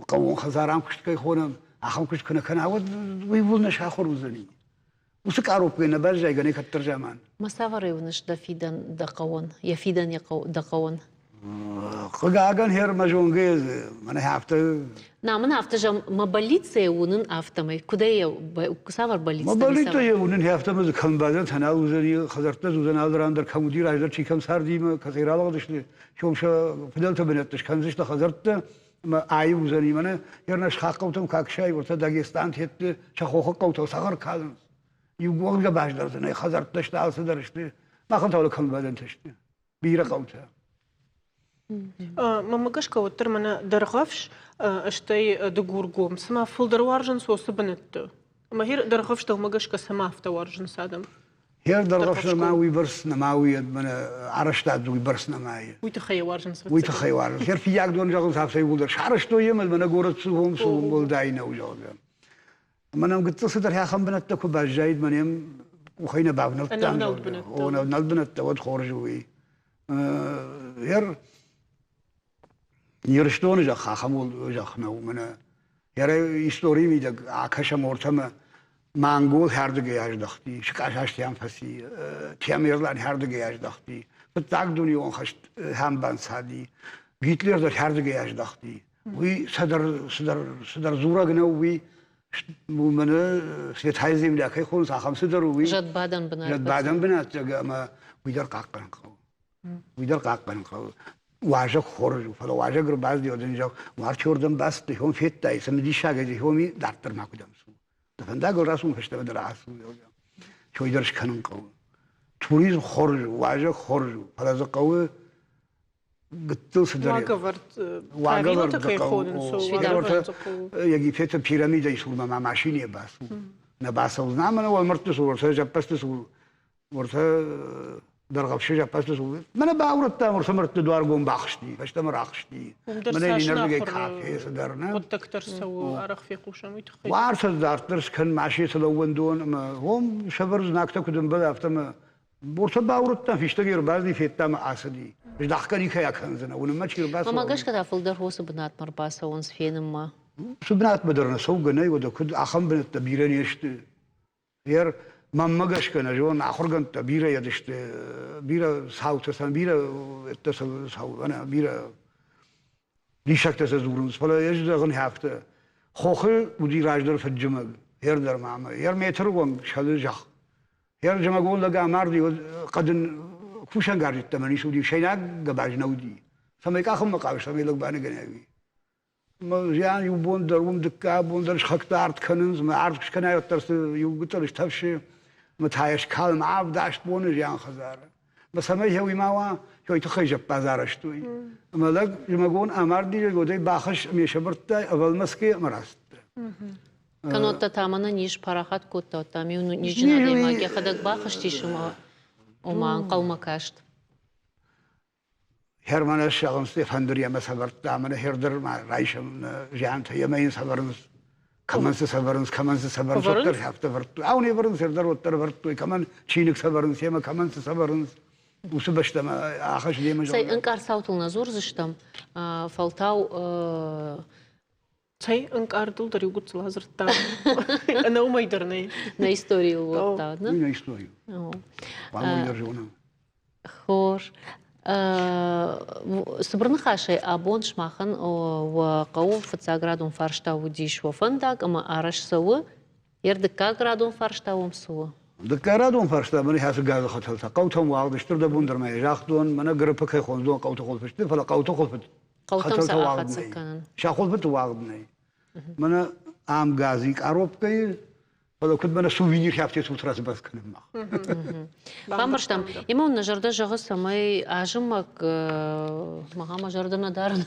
хъӕууон хӕдзар ам куыст кӕй хонӕм, ахӕм куыст куы нӕ кӕна, уӕд уый ууыл нӕ сахуыр уыдзӕни. Уыцы къаропкӕй нӕ баззайгӕ не кӕддӕр заман. Ма цавӕрӕй уыныс дӕ фидӕн дӕ хъӕуӕн, йӕ фидӕн йӕ хъӕу, дӕ хъӕуӕн? Хъыгагӕн, хер мӕ зонгӕ мӕнӕ афтӕ. На мын афтӕ зӕгъ, мӕ бӕллиццӕ уынын афтӕмӕй. Куыдӕй цавӕр бӕллицтӕ? Мӕ бӕллиццӕ йӕ уынын афтӕмӕй дзы кӕм базӕнтӕ нал уыдзӕни, хӕдзӕрттӕ дзы уыдзӕн алы ран дӕр кӕм уыди, раздӕр чи кӕм царди, кӕцӕй ралыгъдысты, сом сӕ фыдӕлты бынӕтты скӕндзысты хӕдзӕрттӕ, ӕмӕ аив уыдзӕни мӕнӕ йӕ сыхаг хъӕутӕм кӕксай, уӕртӕ Дагестан тетты сӕ хохы хъӕутыл цӕхӕр калынц. Иу уӕлгӕ баздӕхдзӕн, хӕдзӕрттӕ сты, алцыдӕр сты. Махӕн та кӕм бадӕнтӕ сты. Бирӕ хъӕутӕ. Мӕнмӕ гӕсгӕ, уӕддӕр мӕнӕ Дӕргъӕвс, стӕй Дыгургом, цыма фылдӕр уарзынц уыцы бынӕтты. Ӕмӕ хер Дӕргъӕвс дӕумӕ гӕсгӕ цӕмӕ афтӕ уарзынц адӕм? Хер Дӕргъӕвс нӕма уыйбӕрц нӕма уый мӕнӕ арӕзтад уыйбӕрц нӕма и. Уый тыххӕй уарзынц. Уый тыххӕй уарзынц. Хер Фыййагдон зӕгъынц афтӕ иууылдӕр. Сарӕзтой йӕм, мӕнӕ горӕт цы уым, цы уым уӕлдай нӕу, зӕгъгӕ. Ӕмӕ нӕм гыццыл цыдӕр ахӕм бынӕттӕ куы баззаид, мӕ нӕм къухӕй нӕ бавнӕлдтам. О, ӕнӕвнӕлд бынӕттӕ, уӕд хорз у уый. Ер Ирыстоны зӕхх ахӕм зӕхх нӕу, мӕнӕ йӕ историйы мидӕг акӕсӕм ортӕмӕ Мангол хӕрдыгӕй аздӕхти, сыкъасастӕм фӕци, Темирлан хӕрдыгӕй аздӕхти, Фыццаг дунеон хӕст хӕм банцади, Гитлер дӕр хӕрдыгӕй аздӕхти. Уый цыдӕр, цыдӕр, цыдӕр дзурӕг нӕу, уый мӕнӕ Светайы земля кӕй хонынц, ахӕм цыдӕр у уый. Зӕдбадӕн бынат. Зӕдбадӕн бынат, ӕмӕ уый дӕр хъахъхъӕнын хъӕуы. Уый дӕр хъахъхъӕнын хъӕуы. Уазӕг хорз у, фӕлӕ уазӕг ӕрбацыди, уӕд ын зӕгъ, уарчордӕм бацыдтӕ, хом федтай, цымыдисагӕй дзы хоми дарддӕр макуыдӕм цу. Дӕ фӕндагыл рацу, фӕстӕмӕ дӕр ацу, зӕгъгӕ. Той дӕр скӕнын хъӕуы. Туризм хорз у, уазӕг хорз у, фӕлӕ дзы хъӕуы гыццыл цыдӕр. Уагӕвӕрд, уагӕвӕрд кӕй хонынц, Египеты пирамидӕйы цурмӕ ма машинӕ бацу. Нӕ бацӕудзӕн, ӕмӕ уӕлмӕрдты цур, зӕппӕдзты цур Уыртӕ Дӕргъӕвсы зӕппӕдзты цур мӕнӕ баурӕдтам, уырты мӕрдты дуаргом бахызти, фӕстӕмӕ рахызти. Мӕнӕ иннӕрдыгӕй кафе цыдӕр, нӕ? Хъуыддӕгтӕ рцӕуы, арӕх фехъусӕм уый тыххӕй. Уартӕ дарддӕр скӕн машинӕты лӕууӕндон ӕмӕ уым сӕвӕр знӕгтӕ куыд ӕмбӕлы, афтӕ Буртӕ баурӕдтам, фистӕгӕй ӕрбацыди, федта ӕмӕ ацыди. Здӕхгӕ никӕй акӕндзынӕ, уынынмӕ чи ӕрбацӕуа. Мӕ гӕсгӕ та фылдӕр хосы бынатмӕ ӕрбацӕуынц фенынмӕ. Цы бынатмӕ дӕр нӕ цӕугӕ нӕй, уӕдӕ куыд ахӕм бынӕттӕ бирӕ не сты. Ер мӕнмӕ гӕсгӕ нӕ зон, ахуыргӕндтӕ бирӕ сты, бирӕ цаутӕ сӕм, бирӕ сау, бирӕ диссӕгтӕ сӕ дзурынц, фӕлӕ ӕз зӕгъын афтӕ, хохы уыди раздӕр фыд-зымӕг, ер дӕр ма ӕмӕ ер метры онг сӕлы зӕхх. Ер зымӕгон лӕг амарди, уӕд хъӕдын кусӕнгарз йеддӕмӕ ницы уыди, сайнаг гӕбаз нӕ уыди. Цӕмӕй къахынмӕ хъавыс, цӕмӕй лӕг баныгӕнай, уый. Зиан иу бон дӕр уым, дыккаг бон дӕр сыхӕгтӕ арт кӕнынц, мӕ арт скӕнай, уӕддӕр цы иу гыццыл стӕфсы, мӕ та йӕ скалын авд-аст боны зиан хӕдзары. Мӕ цӕмӕй уый ма уа, уый тыххӕй зӕппадз арӕзтой. Ӕмӕ лӕг зымӕгон амарди, уӕдӕй бахыз ӕмӕ сӕвӕрдтай ӕвӕлмӕцгӕ ӕмӕ рацыдтӕ. Кӕннод та мӕнӕ низ парахат кодта, уӕдта ме низджын адӕймаг йӕхӕдӕг бахызтис ӕмӕ ома ӕнхъӕлмӕ каст. Херманы зӕгъынц, фӕндыр йемӕ сӕвӕрдта, мӕнӕ хердыр ма райсӕм зиантӕ, йемӕ йын сӕвӕрынц. Кӕмӕн цы сӕвӕрынц, кӕмӕн цы сӕвӕрынц, уӕддӕр афтӕ вӕрдтой. Ау, не вӕрынц, хердӕр уӕддӕр ӕвӕрдтой, кӕмӕн чиныг сӕвӕрынц, йемӕ кӕмӕн цы сӕвӕрынц. Уыцы бӕстӕмӕ ахӕсс демӕ. Цӕй, ӕнкъард цаутыл нӕ дзурдзыстӕм, фӕлтау Цӕй, ӕнкъардыл дӕр иу гыццыл адзырдта. Ӕнӕ уымӕй дӕр нӕй. Нӕ историйыл уӕдта, нӕ? Нӕ историйыл. Хъуамӕ уый дӕр зонӕм. Хорз. Цыбыр ныхасӕй абон сымахӕн уӕ хъӕуы фыццаградон фарста уыдис уӕ фӕндаг ӕмӕ арӕзт цӕуы. Йе рдыккаградон фарста уӕм цы у? Дыккаградон фарста мӕнӕ ацы газы хӕтӕлтӕ хъӕутӕм уагъд стыр дӕ бон дӕр ма йӕ загътон, мӕнӕ гриппы кӕй хондзон хъӕуты хуылфы фӕлӕ хъӕуты хуылфы Хъӕутӕм сӕ ахӕццӕ кӕнын. Сӕ хуылфыты уагъд нӕй. Мӕнӕ ам гази къаробкӕйы, фӕлӕ куыд мӕнӕ сувенир хӕфте сутра сбӕрц кӕнын мах. Бамбӕрстам. Ӕмӕ нӕ зӕрдӕ зӕгъы, цӕмӕй азымӕг мӕ мӕ зӕрдӕ нӕ дарын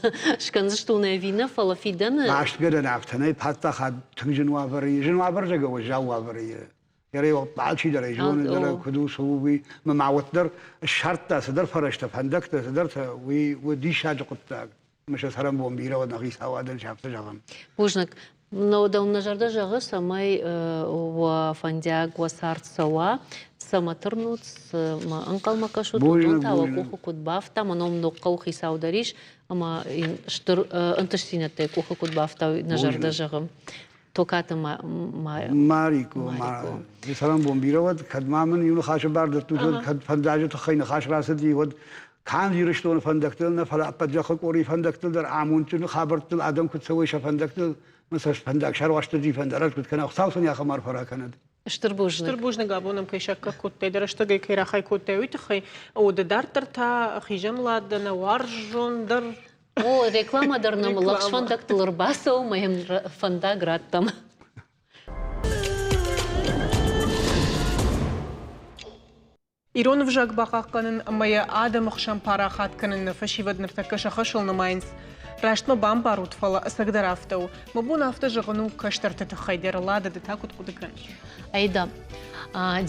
скӕндзыстон ӕви нӕ, фӕлӕ фидӕны... Мастгӕнӕн афтӕ нӕй, паддзахад тынг зын уавӕры, зын уавӕр зӕгъы уӕззау уавӕры Алчидӕр ӕй зоны, дӕр куыд у, цы у, уый. Мӕ ма уӕддӕр ссардта цыдӕр фӕрӕзтӕ, фӕндӕгтӕ, цыдӕртӕ. Уый у диссаджы хъуыддаг. Ӕмӕ сӕ цӕрӕнбон бирӕ уӕд нӕ хицауадӕн сӕ афтӕ зӕгъӕм. Бузныг. Дӕу нӕ зӕрдӕ зӕгъы, цӕмӕй уӕ фӕндиаг, уӕ цард цӕуа, цӕмӕ тырнут, цӕмӕ ӕнхъӕлмӕ кӕсут, уыдон та уӕ къухы куыд бафта, мӕ ном ног хъӕуы хицау дӕр ис, ӕмӕ йын стыр ӕнтыстдзинӕдтӕй къухы куыд бафта, нӕ зӕрдӕ зӕгъы. Токаты Марико. Цӕрӕнбон бирӕ уӕд, кӕд ма мын иу ныхасы бар дӕттут, уӕд кӕд фӕндаджы тыххӕй ныхас рацыди, уӕд канд Ирыстоны фӕндӕгтыл нӕ, фӕлӕ ӕппӕт зӕххы къорийы фӕндӕгтыл дӕр амондджын хабӕрттыл адӕм куыд цӕуой сӕ фӕндӕгтыл, мӕ сӕ фӕндаг сӕруастырджи фӕндарӕг куыд кӕна, Хуыцау сын ахӕм арфӕ ракӕнӕд. Стыр бузныг. Стыр бузныг абон ӕм кӕй саккаг кодтай, дӕ рӕстӕгӕй кӕй рахай кодтай, уый тыххӕй. О, ды дарддӕр та хизӕм лад нӕ уарзондӕр О, реклама дӕр нӕм лӕгъз фӕндӕгтыл ӕрбацӕуы ӕмӕ йын фӕндаг раттӕм. Ирон ӕвзаг бахъахъхъӕнын ӕмӕ йӕ адӕмы хсӕн парахат кӕнын фӕсивӕд ныртӕккӕ сӕ хӕсыл нымайынц. Раст мӕ бамбарут, фӕлӕ ӕцӕгдӕр афтӕ у. Мӕ бон афтӕ зӕгъын у кӕстӕрты тыххӕй дӕр, Лада, ды та куыд хъуыды кӕныс? Айда,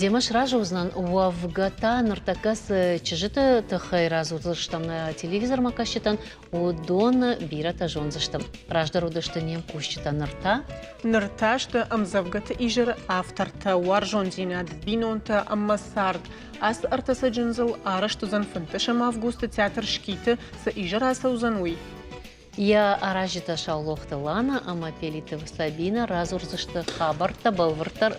демӕ сразы уыдзынӕн, уӕвгӕ та ныртӕккӕ цы чызджыты тыххӕй радзурдзыстӕм нӕ телевизормӕ кӕсджытӕн, уыдон бирӕтӕ зондзысты. Раздӕр уыдысты не мкусджытӕ, ныр та? Ныр та сты ӕмдзӕвгӕты изӕры автортӕ, уарзондзинад, бинонтӕ ӕмӕ цард. Ацы ӕртӕ цӕджындзыл арӕзт уыдзӕн 15 августы театр Шкиты цы изӕр ацӕудзӕн, уый. Йӕ аразджытӕ Саулохты Лана ӕмӕ Пелиты Сабина радзурдзысты хабӕрттӕ бӕлвырддӕр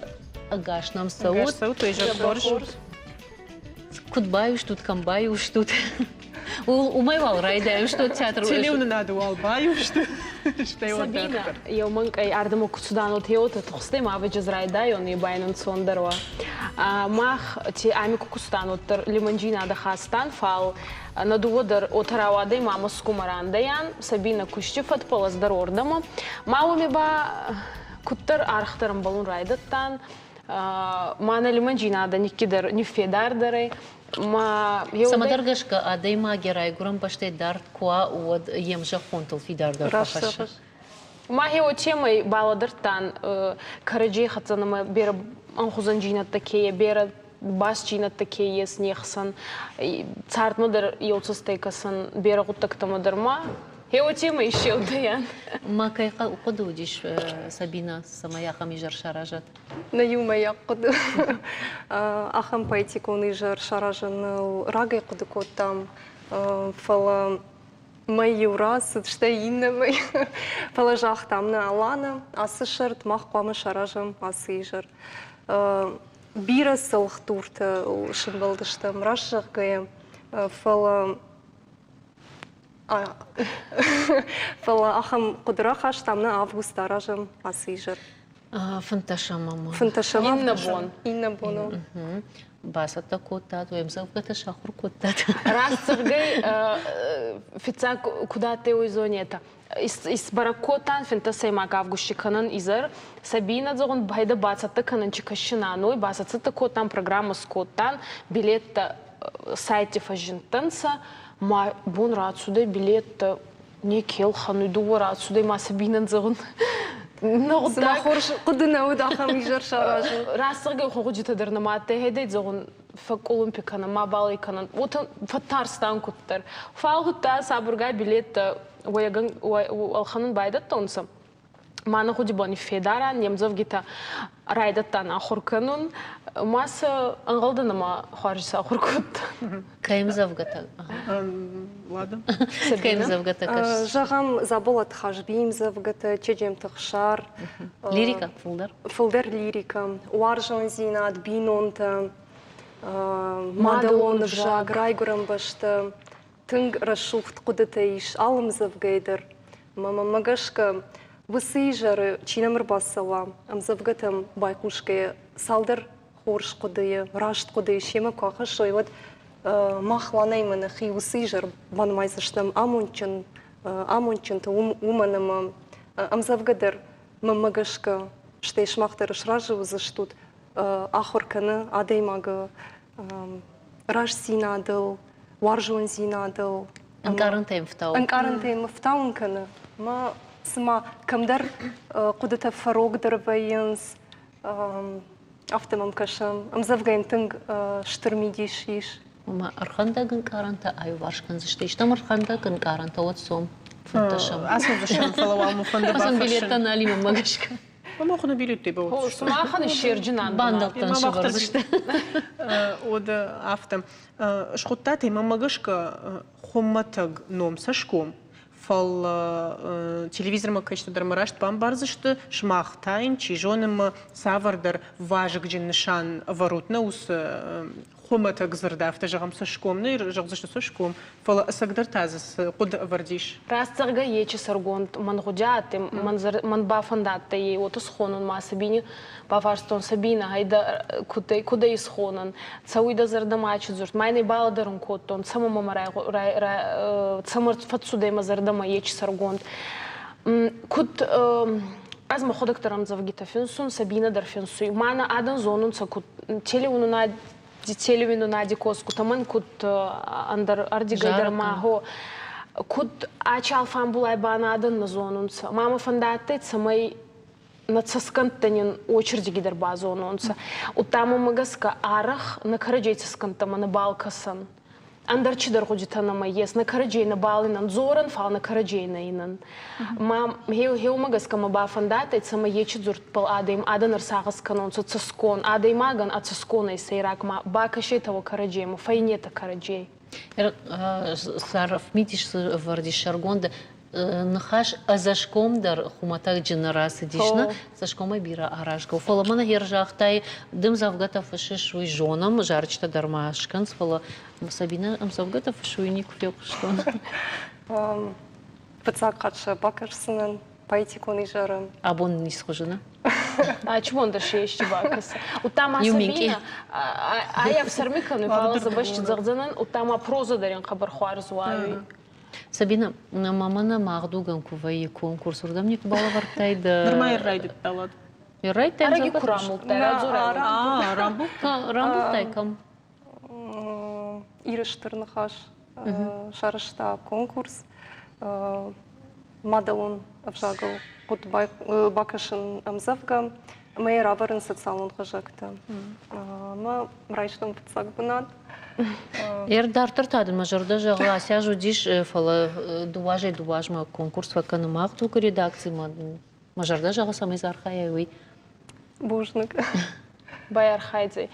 ӕгас нӕм цӕут. Ӕгас цӕут, изӕр хорз. Куыд баиу стут, кӕм баиу стут? Уымӕй уал райдайӕм, что театр. Телеуынынады уал баиу сты. Сабина, еу мӕнкъӕй ардӕмӕ ку цудан, теотӕ тухстӕй ма ӕвӕджӕз райдайон, е ба ин ӕнцондӕр уа. Мах те ами ку кустан, уӕддӕр лимонджийнадӕ хастан, фал нӕ дууӕ дӕр отӕ рауадӕй ма Москумӕ рандӕйан, Сабина кусти фӕдбӕл, ӕз дӕр уордӕмӕ. Ма уоми ба куддӕр арӕхдӕр ӕмбӕлун райдӕдтан, ма нӕ лимонджийнадӕ никкидӕр ниффедардӕр ӕй. Ма Цӕмӕдӕр гӕсгӕ адӕймаг йӕ райгуырӕн бӕстӕй дард куы уа, уӕд йе мзӕххонтыл фидардӕр фӕхӕссы. Ма хе уотемӕй балӕдӕрдтан кӕрӕдзей хӕццӕ нӕмӕ берӕ ӕнхузӕндзийнӕдтӕ ке берӕ басджийнӕдтӕ ке ес не хсӕн, цардмӕ дӕр еу цӕстӕй кӕсӕн, берӕ гъуддӕгтӕмӕ дӕр ма хе уотемӕй иссеудӕйан. Ма кӕй хъуыды уыдис Сабина, цӕмӕй ахӕм изӕр саразат? Нӕ иумӕйаг хъуыды. Ахӕм поэтикон изӕр саразыныл рагӕй хъуыды кодтам, фӕлӕ мӕй иу рацыд, стӕй иннӕмӕй. Фӕлӕ загътам, нӕ, Алана, ацы сӕрд мах хъуамӕ саразӕм ацы изӕр. Бирӕ цӕлхдуртӕ сӕмбӕлдыстӕм, раст зӕгъгӕйӕ, фӕлӕ Фӕлӕ ахӕм хъуыды рахастам, нӕ август аразӕм ацы изӕр. Фынтӕсӕм ӕмӕ. Фынтӕсӕм Иннӕ бон. Иннӕ боныл. Бацӕттӕ кодтат, уе мдзӕвгӕтӕ сахуыр кодтат? Раст зӕгъгӕй, фиццаг куд адтӕй, уой зонетӕ. Исбӕрӕг кодтан финтӕсӕймаг августи кӕнӕн изӕр. Сабийнӕ зӕгъун, пайда бацӕттӕ кӕнӕн чи кӕсинан, уой бацӕттӕ кодтан, программӕ скодтан, билеттӕ сайтти фӕззиндтӕнцӕ, ма бон рацудӕй билеттӕ неке ӕлхӕнуй, дууӕ рацудӕй ма Сабинӕн зӕгъун. Цыма хорз хъуыды нӕ уыд ахӕм изӕр саразын. Раст зӕгъгӕй хугъуджитӕ дӕр нӕма адтӕй, хедӕй зӕгъун, фӕкъкъулумпи кӕнӕн, мабал ӕй кӕнӕн. Уотӕ фӕттарстан куддӕр. Фал гъудта сабургай билеттӕ уӕйгӕн ӕлхӕнун байдӕдтонцӕ. Ма нӕ гъуди бони федарӕн не мдзӕвгитӕ райдӕдтан ахур кӕнун. Ма сӕ ӕнгъӕлдӕн ӕма хуарз сӕ ахур кодтан. Кӕй ӕмдзӕвгӕтӕ? Ладно. Кӕй ӕмдзӕвгӕтӕ кӕсыс? Зӕгъӕм, Дзаболаты Хазбийы ӕмдзӕвгӕтӕ, Чеджемты Хсар. Лирикӕ фылдӕр? Фылдӕр лирикӕ. Уарзондзинад, бинонтӕ, мадӕлон ӕвзаг, райгуырӕн бӕстӕ. Тынг рӕсугъд хъуыдытӕ ис алы ӕмдзӕвгӕйы дӕр. Ӕмӕ мӕнмӕ гӕсгӕ, уыцы изӕры чи нӕм ӕрбацӕуа, ӕмдзӕвгӕтӕм байхъусгӕйӕ цалдӕр хорз хъуыдыйы, раст хъуыдыйы семӕ куы ахӕссой, уӕд мах Ланӕимӕ нӕхи уыцы изӕр банымайдзыстӕм амондджын, амондджынты, уымӕн ӕмӕ ӕмдзӕвгӕ дӕр мӕнмӕ гӕсгӕ, стӕй сымах дӕр сразы уыдзыстут, ахуыр кӕны адӕймагы рӕстдзинадыл, уарзондзинадыл. Ӕнкъарӕнтӕ йӕм фтауын. Ӕнкъарӕнтӕ йӕм ӕфтауын кӕны. Мӕ цыма кӕмдӕр хъуыдытӕ фӕрогдӕр вӕййынц, афтӕ мӕм кӕсы. Ӕмдзӕвгӕйӕн тынг стыр мидис ис. Ома ӕрхӕндӕг ӕнкъарӕнтӕ аиуварс кӕндзысты. Истӕм ӕрхӕндӕг ӕнкъарӕнтӕ, уӕд цом фынтӕсӕм. Ацӕудзыстӕм, фӕлӕ уал мӕ фӕнды бафӕрсын. Билеттӕ нал и мӕнмӕ гӕсгӕ. Махуны билетты бауыдзысты. Сымахӕн ссерджынӕн бандӕттӕн сӕвӕрдзысты. Уӕд афтӕ. Схуыдтат ӕй мӕнмӕ гӕсгӕ хуымӕтӕг ном цӕсгом, фӕлӕ телевизормӕ кӕсджытӕ дӕр мӕ раст бамбардзысты, сымах та йын, чи зоны, мӕ цавӕрдӕр вазыгджын нысан ӕвӕрут нӕ уыцы хуымӕтӕг дзырд, афтӕ зӕгъӕм, цӕсгом нӕ зӕгъдзысты цӕсгом, фӕлӕ ӕцӕгдӕр та дзы цы хъуыды ӕвӕрд ис? Раст зӕгъгӕ, ечи сӕргонд мӕн гъуди адтӕй, мӕн бафӕндадтӕй ей уотӕ схонун ма Сабини бафарстон Сабина, гьӕйдӕ, куд ӕй исхонӕн, цӕуй дӕ зӕрдӕмӕ ачи дзурд, ма ин ӕй балӕдӕрун кодтон, цӕмӕ мӕмӕ цӕмӕ фӕццудӕй мӕ зӕрдӕмӕ ечи сӕргонд. Куд ӕз мӕхуӕдӕг дӕр ӕмдзӕвгитӕ финсун, Сабина дӕр финсуй. Ма нӕ адӕн зонунцӕ, куд телеуинунади косгутӕ, мӕн куд ӕндӕр ӕрдигӕй дӕр ма гъо. Куд ачи алфамбулай ба нӕ адӕн нӕ зонунцӕ. Ма мӕ фӕндадтӕй, цӕмӕй нӕ цӕсгӕнттӕ нин очердиги дӕр базононцӕ. Удта мӕмӕ гӕсгӕ арӕх нӕ кӕрӕдзей цӕсгӕнттӕмӕ нӕбал кӕсӕн. Ӕндӕр чидӕр гъудитӕ нӕмӕ ес, нӕ кӕрӕдзей нӕбал инӕн дзорӕн, фал нӕ кӕрӕдзей нӕ инӕн. Ма хеумӕ гӕсгӕ мӕ бафӕндадтӕй, цӕмӕй ечи дзурдбӕл адӕм адӕн ӕрсагъӕс кӕнонцӕ цӕсгон, адӕймагӕн ӕ цӕсгонӕй сӕйраг ма бакӕсетӕ уӕ кӕрӕдземӕ, фӕйнетӕ кӕрӕдзей. Сарфмидис ӕвӕрд ис сӕргонды ныхас ӕдзӕсгом дӕр хуымӕтӕгджы нӕ рацыдис, нӕ цӕсгомӕй бирӕ аразгӕ у. Фӕлӕ мӕнӕ гъер загътай, ды ӕмдзӕвгӕтӕ фыссыс, уый зонӕм, зарджытӕ дӕр ма скӕнц, фӕлӕ Сабинӕ ӕмдзӕвгӕтӕ фыссы, уый никуы фехъуыстон. Фыццаг хатт сӕ бакӕсдзынӕн поэтикон изӕры. Абон ницы хуызы, нӕ? Ачмон дӕр се исчи бакӕсы. Удта ма Сабина, ай ӕфсӕрми кӕнуй, фал дзӕбӕсти зӕгъдзӕнӕн, удта ма проза дӕр ин хъӕбӕр хуарз уайуй. Сабина, мамӕ магдугӕн куы вӕййы конкурс, уырдӕм никуы балӕвӕрдтай дӕ? Нырма райдыдта лад. Райдыдтай? Ӕрӕги куы рамбулдтай, радзурӕ. Рамбулдтай? Рамбулдтай кӕм? Иры стыр ныхас сарӕзта конкурс мадӕлон ӕвзагыл хъуыд бакӕсын ӕмдзӕвгӕ ӕмӕ йӕ равӕрын социалон хызӕгты. Ӕмӕ райстон фыццаг бынат. Ер дарддӕр та дын мӕ зӕрдӕ зӕгъы, ацы аз уыдис, фӕлӕ дыууӕ дыууӕ конкурс фӕкӕны мах дуг редакцимӕ. Мӕ зӕрдӕ зӕгъы, цӕмӕй дзы архайай, уый. Бузныг. Байархайдзӕй.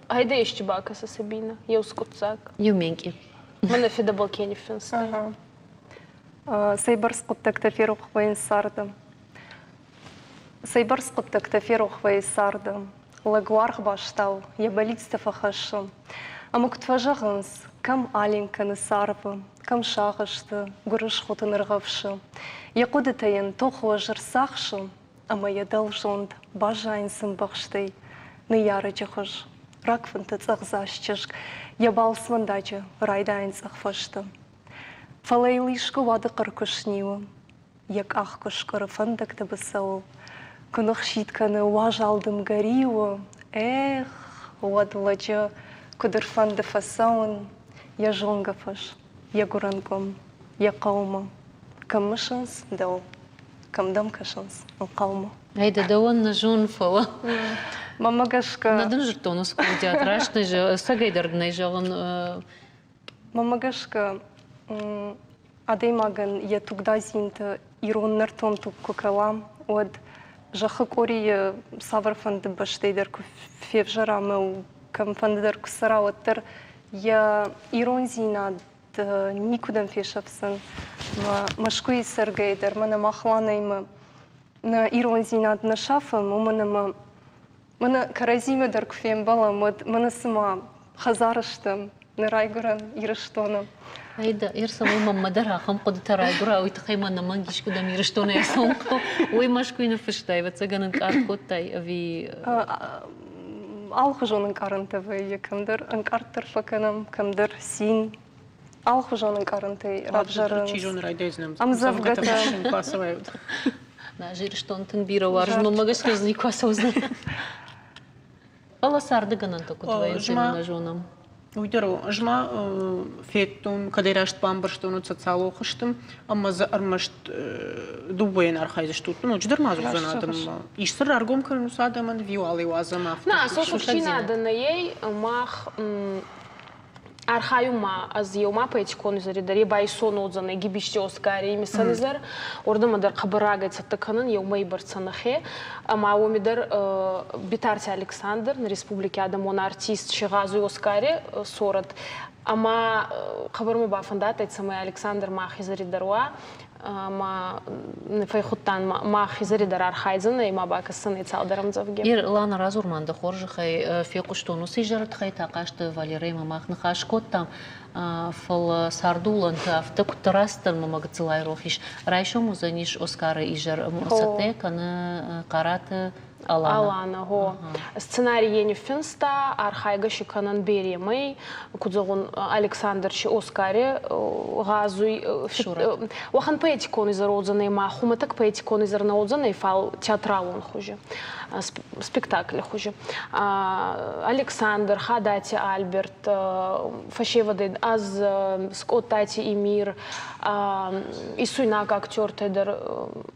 Гъӕйдӕ исчи бакӕса Сабина, еу скъуддзаг. Еу менкъи. Мӕнӕ федӕбӕл ке ниффинста. Цӕйбӕрц хъуыддӕгтӕ ферох вӕййынц царды. Цӕйбӕрц хъуыддӕгтӕ ферох вӕййы царды. Лӕг уаргъ бастау, йӕ бӕллицтӕ фӕхӕссы. Ӕмӕ куыд фӕзӕгъынц, кӕм аленк кӕны царвы, кӕм сагъӕсты, гуырысхоты ныргъӕвсы. Йӕ хъуыдытӕ йын тохуӕз ӕрцахсы, ӕмӕ йӕ дӕлзонд баззайынц ӕмбӕхстӕй. Ныййарӕджы хуыз, рагфынты цъӕхдзаст чызг йӕ балцвӕндаджы райдайын цъӕх фӕзты. Фӕлӕ йыл искуы уады хъӕр куы сниуы, йӕ къах куы скъуыры фӕндӕгты быцӕуыл, куы ныхсид кӕны уазал дымгӕ риуы, эх, уӕд лӕджы куыд ӕрфӕнды фӕцӕуын йӕ зонгӕ фӕз, йӕ гуырӕн къуым, йӕ хъӕумӕ. Кӕм мысынц дӕу, кӕм дӕм кӕсынц ӕнхъӕлмӕ. Ай дӕ дӕуӕн нӕ зон, фӕлӕ. Мӕнмӕ гӕсгӕ. Нӕ дын зыдтон уыцы курдиат, раст нӕ ӕцӕгӕй дӕр нӕ зӕгъын. Мӕнмӕ гӕсгӕ, адӕймагӕн йӕ тугдадзинты ирон нӕртон туг куы кӕла, уӕд зӕххы къорийы цавӕрфӕнды бӕстӕй дӕр куы февзӕра ӕмӕ кӕмфӕнды дӕр куы цӕра, уӕддӕр йӕ ирондзинад никуыдӕм фесӕфдзӕн. Мӕскуыйы цӕргӕйӕ дӕр мӕнӕ махланӕй нӕ ирондзинад нӕ сафӕм, уымӕн ӕмӕ мӕнӕ кӕрӕдзимӕ дӕр куы фембӕлӕм, уӕд мӕнӕ цыма хӕдзары стӕм нӕ райгуырӕн Ирыстоны. Айда, ӕрцӕуой мӕнмӕ дӕр ахӕм хъуыдытӕ райгуыра, уый тыххӕй мӕ ӕнӕмӕнг искуыдӕм Ирыстонӕй ацӕуын хъӕуы. Уый Мӕскуыйы ныффыстай, ӕвӕццӕгӕн, ӕнкъард кодтай ӕви Алыхуызон ӕнкъарӕнтӕ вӕййы, кӕмдӕр ӕнкъарддӕр фӕкӕнӕм, кӕмдӕр цин. Алыхуызон ӕнкъарӕнтӕй равзӕрынц. Чи зоны, райдайдзынӕ ӕмдзӕвгӕтӕ фыссын куы ацӕуай. Нӕ, Ирыстон тынг бирӕ уарзын, мӕнмӕ гӕсгӕ дзы никуы ацӕудзынӕн. Фӕлӕ царды гӕнӕнтӕ куыд вӕййынц, уый нӕ зонӕм. Уый дӕр у. Ӕз ма федтон, кӕдӕй раст бамбӕрстон, уыд социалон хызты, ӕмӕ дзы ӕрмӕст дыууӕйӕн архайдзыстут. Ноджыдӕр ма дзы уыдзӕн адӕммӕ. Ис сын раргом кӕнын уыцы адӕмӕн, виуалӕй уадзӕм афтӕ. На, сосудчинадӕ нӕй, мах архайун ма ӕз еума поэтикон изӕри дӕр, е ба исон уодзӕнӕй Гибизти Оскари имисӕн изӕр. Уордӕмӕ дӕр хъӕбӕр рагӕй цӕттӕ кӕнун еумӕ бӕрцӕ нӕхе. Ӕма уоми дӕр Битарти Александр, нӕ республики адӕмон артист, си гъазуй Оскари сорӕт. Ӕма хъӕбӕр мӕ бафӕндадтӕй, цӕмӕй Александр мах изӕри дӕр уа. Ӕма фӕххудтан мах изӕри дӕр архайдзӕнӕй ма бакӕсдзӕнӕй цалдӕр ӕмдзӕвги. Лана, радзур ма дӕ хорзӕхӕй, фехъуыстон уыцы изӕры тыххӕй Тахъазты Валерӕимӕ мах ныхас кодтам, фӕлӕ цардулӕнты афтӕ куыддӕр ацыдтӕн мӕ гыццыл айрох ис. Райсом уыдзӕнис Оскары изӕр, цӕттӕ кӕны Хъараты. Алана. Алана, гъо. Сценарий е ниффинста, архайгӕ си кӕнӕн беремӕй, куд зӕгъун, Александр си Оскари гъазуй. Уӕхӕн поэтикон изӕр уодзӕнӕй ма хумӕтӕг поэтикон изӕр нӕ уодзӕнӕй, фал театралон хузи, спектакли хузи. Александр, Хадати Альберт, фӕсевӕдӕй ӕз Скъодтати Эмир, исуйнаг актертӕ дӕр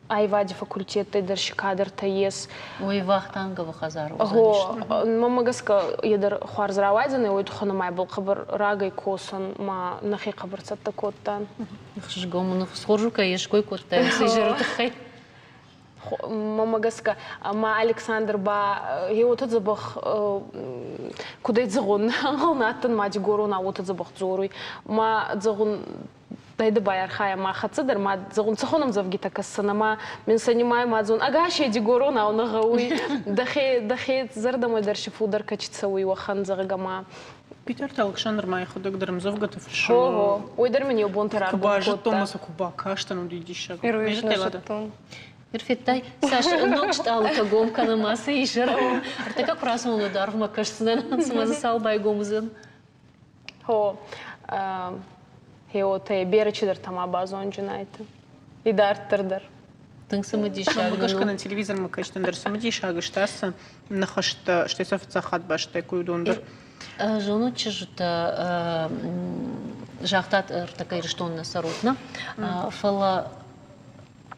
аивади факультеттӕй дӕр си кадртӕ ес. Ой, Вахтанговы хӕдзар Гъо, мӕмӕ гӕсгӕ е дӕр хуарз рауайдзӕнӕй, уой туххӕн ӕма ибӕл хъӕбӕр рагӕй косӕн, ма нӕхе хъӕбӕр цӕттӕ кодтан. Ӕхсызгон мын хорз у, кӕй ской кодтай уыцы изӕры тыххӕй. Мӕмӕ гӕсгӕ ма Александр ба е уотӕ дзӕбӕх кудӕй зӕгъун, ӕнгъӕл нӕ адтӕн ма дигорон уотӕ дзӕбӕх дзоруй. Ма зӕгъун, дӕ байархайа ма хӕццӕ дӕр ма зӕгъун цӕхуӕн ӕмдзӕвгитӕ кӕссӕн ӕма мин сӕ нимайа ма зон ӕгасей дигоронау нӕ гъӕуй дӕхе дӕхе зӕрдӕмӕ дӕр си фулдӕр кӕчи цӕуй уӕхӕн зӕгъгӕ ма Питерты Алыксандр ма йӕхӕдӕг дӕр ӕмдзӕвгӕтӕ фыссы. Ого, уый дӕр мын еу бонтӕ Куы раргом базыдтон кодта. ӕмӕ сӕ куы бакастӕн, уыди диссаг. Ирвис нӕ зыдтон. Ныр федтай, цас ног стъалытӕ гом кӕны ма цы изӕр. Ӕртӕккӕ куы рацӕуон, уӕд арвмӕ кӕсдзынӕн, цыма дзы цал байгом уыдзӕн. Хо, хеотӕй берӕ чидӕртӕ ма базонджын айтӕ. Идарддӕр дӕр. Тынг цымыдисаг. Гӕсгӕ нын телевизормӕ кӕстӕн дӕр цымыдисаг сты ацы ныхӕстӕ, стӕй сӕ фыццаг хатт бӕстӕ куы уыдон дӕр. Зонут, чызджытӕ, загътат ӕртӕккӕ Ирыстоны нӕ цӕрут, нӕ? Фӕлӕ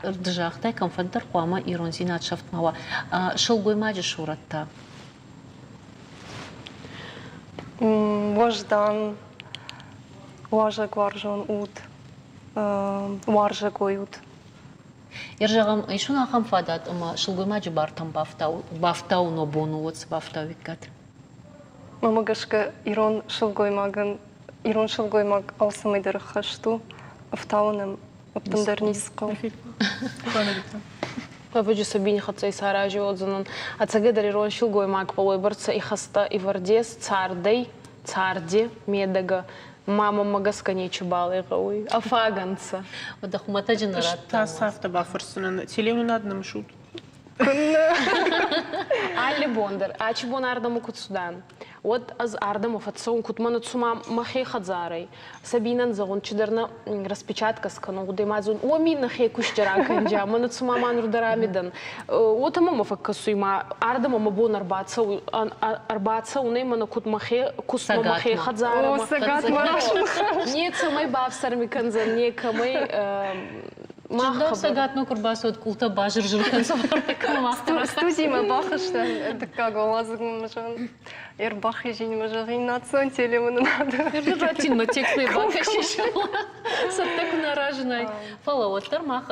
ды загътай, кӕмфӕнддӕр хъуамӕ ирондзинад сӕфт ма уа. Сылгоймаджы сурӕт та? Уӕздан, уазӕгуарзон уд, уарзӕгой уд. Ер зӕгъӕм, ис уын ахӕм фадат, ӕмӕ сылгоймаджы бартӕм бафтауыны бон у, уӕд цы бафтауиккат? Мӕнмӕ гӕсгӕ ирон сылгоймагӕн ирон сылгоймаг алцӕмӕй дӕр ӕххӕст у, ӕфтауын ӕм ӕппындӕр ницы хъӕуы. Ӕвӕджы Сабини хӕццӕ исарази уодзӕнӕн. Ӕцӕгӕйдӕр ирон силгоймаг уойбӕрцӕ ихӕстӕ ивӕрдес цардӕй, царди медӕгӕ. Ма мӕмӕ гӕсгӕ нечибал гъӕуй. Афагӕнцӕ. Уӕдӕ хуымӕтӕджы нӕ радта. Та сӕфтӕ бафӕрсдзынӕн. Телеуынынад нӕм суд. Алли бон дӕр, ачи бон ардӕмӕ куд цудан, уӕд ӕз ардӕмӕ фӕццӕун, куд мӕнӕ цума мӕхе хӕдзарӕй. Сабинӕн зӕгъун, чидӕр нӕ распечатка скӕнун, гъудей ма зон, уоми нӕхе кустӕ ракӕнджа, мӕнӕ цума ма нур дӕр ами дӕн. Уотӕ мӕмӕ фӕккӕсуй ма ардӕмӕ мӕ бон ӕрбацӕунӕй мӕнӕ куд мӕхе кустмӕ мӕхе хӕдзарӕмӕ. Нецӕмӕй бафсӕрми кӕндзӕн, некӕмӕй. Мах Цӕгатмӕ куы рбацӕуӕд, къултӕ базыр-зыр кӕнынц. Студимӕ бахызтӕн дыккаг уӕладзыгмӕ зӕгъын. Ӕрбахизинмӕ зӕгъин национ телеуынынады. Раттин текстӕй бакӕсис. Цӕттӕ куы нӕ разынай. Фӕлӕ уӕддӕр мах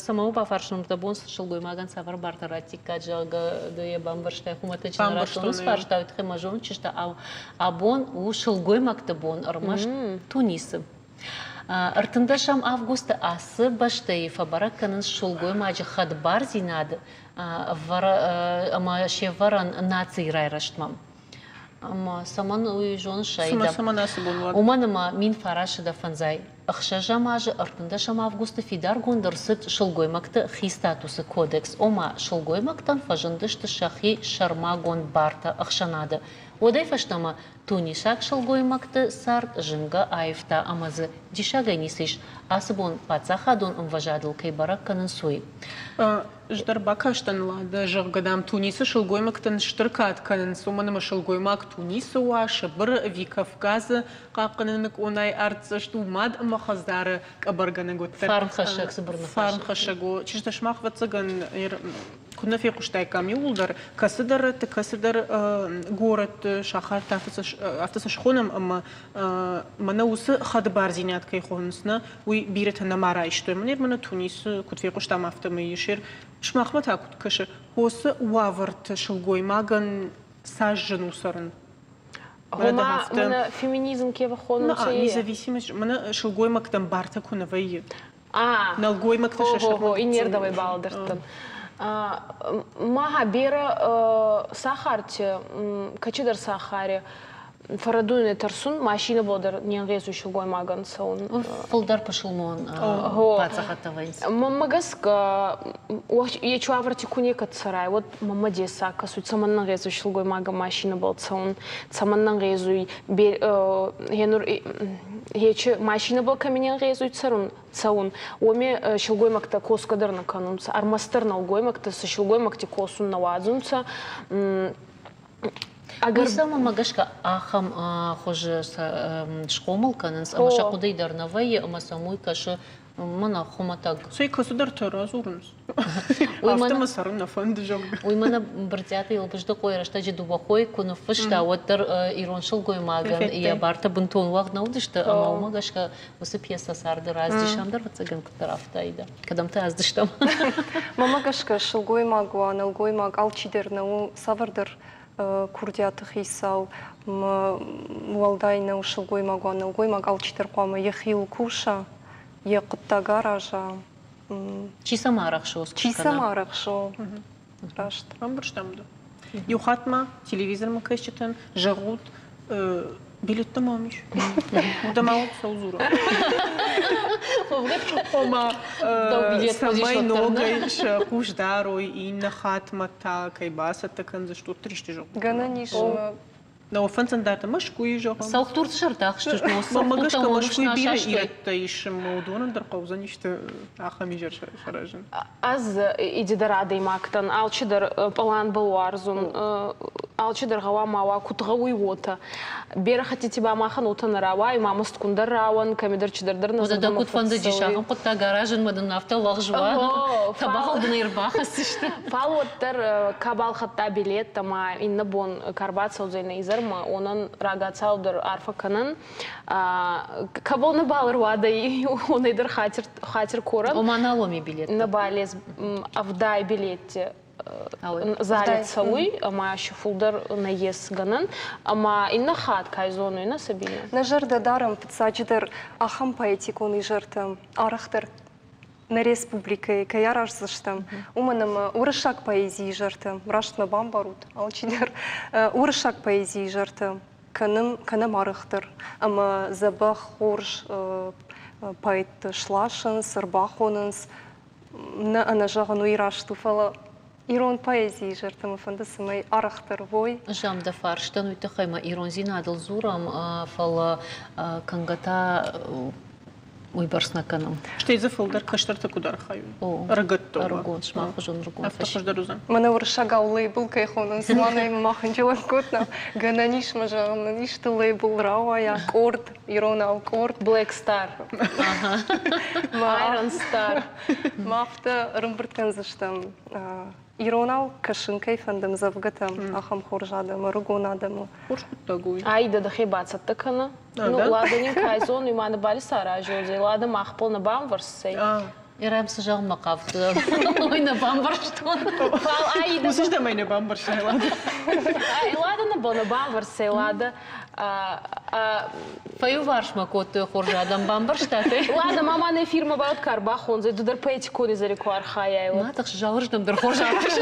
цӕмӕ бафарсын дӕ бон сылгоймагӕн цавӕр бартӕ раттиккат, зӕгъгӕ, ды йӕ бамбӕрстай хуымӕтӕджы нӕ раттон фарста, уый тыххӕй мӕ зонын чызджытӕ абон у сылгоймӕгты бон ӕрмӕст Тунисы. 13 августы ацы бӕстӕйы фӕбӕрӕг кӕнынц сылгоймаджы хӕдбардзинад ӕмӕ се вӕрӕн нацийы райрӕзтмӕ. Ӕмӕ цӕмӕн уый зоныс, Аида? Цӕмӕн ацы бон уӕд? Уымӕн ӕмӕ 1906 азы 13 августы фидаргонд ӕрцыд сылгоймӕгты хи статусы кодекс, ома сылгоймӕгтӕн фӕзындысты сӕхи сӕрмагонд бартӕ ӕхсӕнады. Уӕдӕй фӕстӕмӕ Тунисаг сылгоймӕгты цард зынгӕ аивта ӕмӕ дзы диссагӕй ницы ис, ацы бон паддзахадон ӕмвӕзадыл кӕй бӕрӕг кӕнынц, уый. Ӕз дӕр бакастӕн Ладӕ, зӕгъгӕ, дам, Тунисы сылгоймӕгтӕн стыр кад кӕнынц, уымӕн ӕмӕ сылгоймаг Тунисы уа, Сыбыры ӕви Кавказы хъахъхъӕныны къонайы артдзӕст у мад ӕмӕ хӕдзары къӕбӕргӕнӕг уӕддӕр. Фарнхӕссӕг цыбыр ныхас. Фарнхӕссӕг у. Чызджытӕ, сымах, ӕвӕццӕгӕн, куы нӕ фехъуыстаиккам иууылдӕр, кӕцыдӕр рӕтты, кӕцыдӕр горӕтты, сахарты афтӕ цы схонӕм ӕмӕ мӕнӕ уыцы хӕдбардзинад кӕй хонынц, нӕ, уый бирӕтӕ нӕма райстой. Мӕнӕ мӕнӕ Тунисы, куыд фехъуыстам, афтӕмӕй ис. Сымахмӕ та куыд кӕсы, уыцы уавӕрты сылгоймагӕн цас зын у цӕрын? Гъома, мӕнӕ феминизм ке хонунцӕ? Независимость, мӕнӕ сылгоймӕгтӕн бартӕ куы нӕ вӕййы. Нӕлгоймӕгтӕ сӕ Хо-хо, иннердӕмӕй балӕдӕрдтӕн. Мага берӕ сахарти, кӕцидӕр сахари. Фӕрӕдуйнӕ тӕрсун, машинӕбӕл дӕр не нгъезуй силгоймагӕн цӕун. Фулдӕр пысылмон паддзахӕдтӕ вӕййынц. Мӕнмӕ гӕсгӕ, ечи уавӕрти ку некӕд цӕрай, уӕд мӕмӕ дессаг кӕсуй, цӕмӕн ӕнгъезуй силгоймагӕн машинӕбӕл цӕун, цӕмӕн ӕнгъезуй гьенур ечи машинӕбӕл кӕми не нгъезуй цӕрун, цӕун, уоми силгоймӕгтӕ косгӕ дӕр нӕ кӕнунцӕ, ӕрмӕстдӕр нӕлгоймӕгтӕ сӕ силгоймӕгти косун нӕ уадзунцӕ. Уый сӕ мӕнмӕ гӕсгӕ ахӕм хуызы схъомыл кӕнынц, ӕмӕ сӕ хъуыдыйы дӕр нӕ вӕййы, ӕмӕ сӕм уый кӕсы мӕнӕ хуымӕтӕг. Цӕй кӕцыдӕртӕ радзурынц. Афтӕ мӕ цӕрын нӕ фӕнды, зӕгъгӕ. Уый мӕнӕ Брытъиаты Елбыздыхъойы рӕстӕджы дыууӕ хойы куы ныффыста, уӕддӕр ирон сылгоймагӕн йӕ бартӕ бынтон уӕгъд нӕ уыдысты, ӕмӕ уымӕ гӕсгӕ уыцы пьесӕ царды раздисӕм дӕр, ӕвӕццӕгӕн, куыддӕр афтӕ Кӕдӕмты аздыстӕм? Мӕнмӕ гӕсгӕ, сылгоймаг уа, нӕлгоймаг, алчидӕр нӕ у цавӕрдӕр курдиаты хицау. Уӕлдай нӕу сылгоймаг уа, нӕлгоймаг, алчидӕр хъуамӕ йӕхиуыл куса, йӕ хъуыддаг араза. Чи цӕмӕ арӕхсы, Чи цӕмӕ арӕхсы, раст. Ӕмбӕрстам дӕ. Иу хатт ма телевизормӕ кӕсджытӕн зӕгъут, билеттӕ мӕм ис. Уӕдӕ ма уӕд цӕуыл дзурӕм? Ома, цӕмӕй ногӕй сӕ хъус дарой, иннӕ хатмӕ та кӕй бацӕттӕ кӕндзысты, уӕддӕр исты зӕгъут. Гӕнӕн ис. Нӕ фӕндзӕндӕртӕ Мӕскуыйы зӕгъӕм. Цӕлхдурты сӕрты ахстысты. Мӕнмӕ гӕсгӕ Мӕскуыйы бирӕ ирӕттӕ ис, ӕмӕ уыдонӕн дӕр хъӕудзӕн исты ахӕм изӕр саразын. Ӕз идидӕр адӕймӕгтӕн алчидӕр пъланбӕл уарзун, алчидӕр гъӕуама уа, куд гъӕуй, уотӕ. Берӕ хӕттити ба махӕн уотӕ нӕ рауайы, ма мӕстгундӕр рауӕн, кӕмидӕр чидӕр дӕр нӕ зӕрдӕмӕ куыд фӕндыдис ахӕм хъуыддаг аразынмӕ дын афтӕ лӕгъз уа, тӕбӕгъыл дын ӕрбахӕсдзысты. Фал уӕддӕр ка балхӕдта билеттӕ ма иннӕ бон ка рбацӕудзӕй нӕ изӕрмӕ, уонӕн рагацау дӕр арфӕ кӕнӕн. Кӕбӕл нӕбал ӕруадӕй, уонӕй дӕр хатир корӕн. Ома наломи билет. Нӕбал ӕвдай билетти зали цӕуй, ӕма си фулдӕр нӕййес гӕнӕн. Ӕма иннӕ хатт кай зонуй, нӕ Сабинӕ? Нӕ зӕрдӕ дарӕм фыццаджыдӕр ахӕм поэтикон изӕртӕ арӕхдӕр нӕ республикӕйы кӕй араздзыстӕм, уымӕн ӕмӕ уырыссаг поэзийы изӕртӕ, раст мӕ бамбарут, алчидӕр, уырыссаг поэзийы изӕртӕ кӕнӕм, кӕнӕм арӕхдӕр ӕмӕ дзӕбӕх хорз поэтты сласынц, ӕрбахонынц. Нӕ ӕнӕзӕгъын уый раст у, фӕлӕ ирон поэзийы изӕртӕ мӕ фӕнды, цӕмӕй арӕхдӕр уой. Ӕз ам дӕ фарстӕн уый тыххӕй мӕ ирондзинадыл дзурӕм, фӕлӕ кӕнгӕ та уыйбӕрц нӕ кӕнӕм. Стӕй дзы фылдӕр кӕстӕртӕ куыд архайой? Ӕрыгӕттӕ. Ӕрыгон, сымаххуызон ӕрыгон. Афтӕ хуыздӕр уыдзӕн. Мӕнӕ уырыссагау лейбл кӕй хонынц, мӕнӕй мӕ хынджылӕг кодта. Гӕнӕн ис мӕ зӕгъын, исты лейбл рауайа, къорд, иронау къорд. Black Star. Iron Star. Ма афтӕ ӕрӕмбырд кӕндзыстӕм иронау кӕсын кӕй фӕнды ӕмдзӕвгӕтӕм, ахӕм хорз адӕмы, ӕрыгон адӕмы. Хорз хъуыддаг у. Аида дӕхе бацӕттӕ кӕнӕ. Ну, ладӕ нин кай зонуй, ма нӕбали саразиодзӕй, ладӕ махбӕл нӕ бамвӕрсдзӕй. Ирӕм цы зӕгъынмӕ хъавд, уый нӕ бамбӕрстон. Фал Аида... Уыцы здӕмӕй нӕ бамбӕрстай, Лада. Лада нӕбал нӕ бамвӕрсдзӕй, Лада Фӕиуварс мӕ кодтой хорз адӕм, бамбӕрстат ӕй? Ладно, мама нӕ фирмӕ бауд ка ӕрбахондзӕй, ду дӕр поэтикон изӕри ку архайай. Ма тыхс, залырздӕм дӕр хорз архайыс.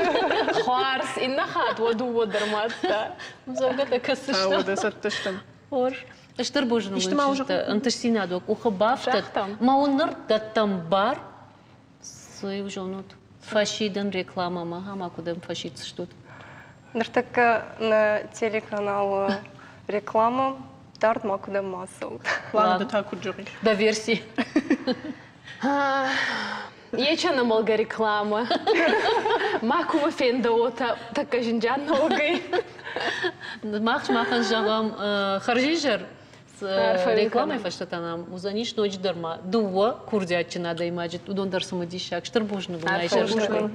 Хуарз, иннӕ хатт уӕ дууӕ дӕр мадта. Ӕмдзӕвгӕтӕ кӕсдзыстӕм. Уӕдӕ цӕттӕ стӕм. Хорз. Стыр бузныг уын, ӕнтыстдзинад уӕ къухы бафтыд. Ма уын ныр дӕттӕм бар, цы зонут, фӕсидын рекламӕмӕ, ӕмӕ куыдӕм фӕсиддзыстут? Ныртӕккӕ нӕ телеканалы реклама дард макуыдӕм ма цӕут. План та куыд зӕгъис? Дӕ верси. Ече намалга реклама. Макуы фендӕуотӕ тӕккӕ зинджан ногӕй. Мах сымахӕн зӕгъӕм хӕрзизӕр. Рекламӕйы фӕстӕ та нӕм уыдзӕнис ноджыдӕр ма дыууӕ курдиатджын адӕймаджы. Уыдон дӕр цымыдисаг. Стыр бузныг уын айзӕрстой.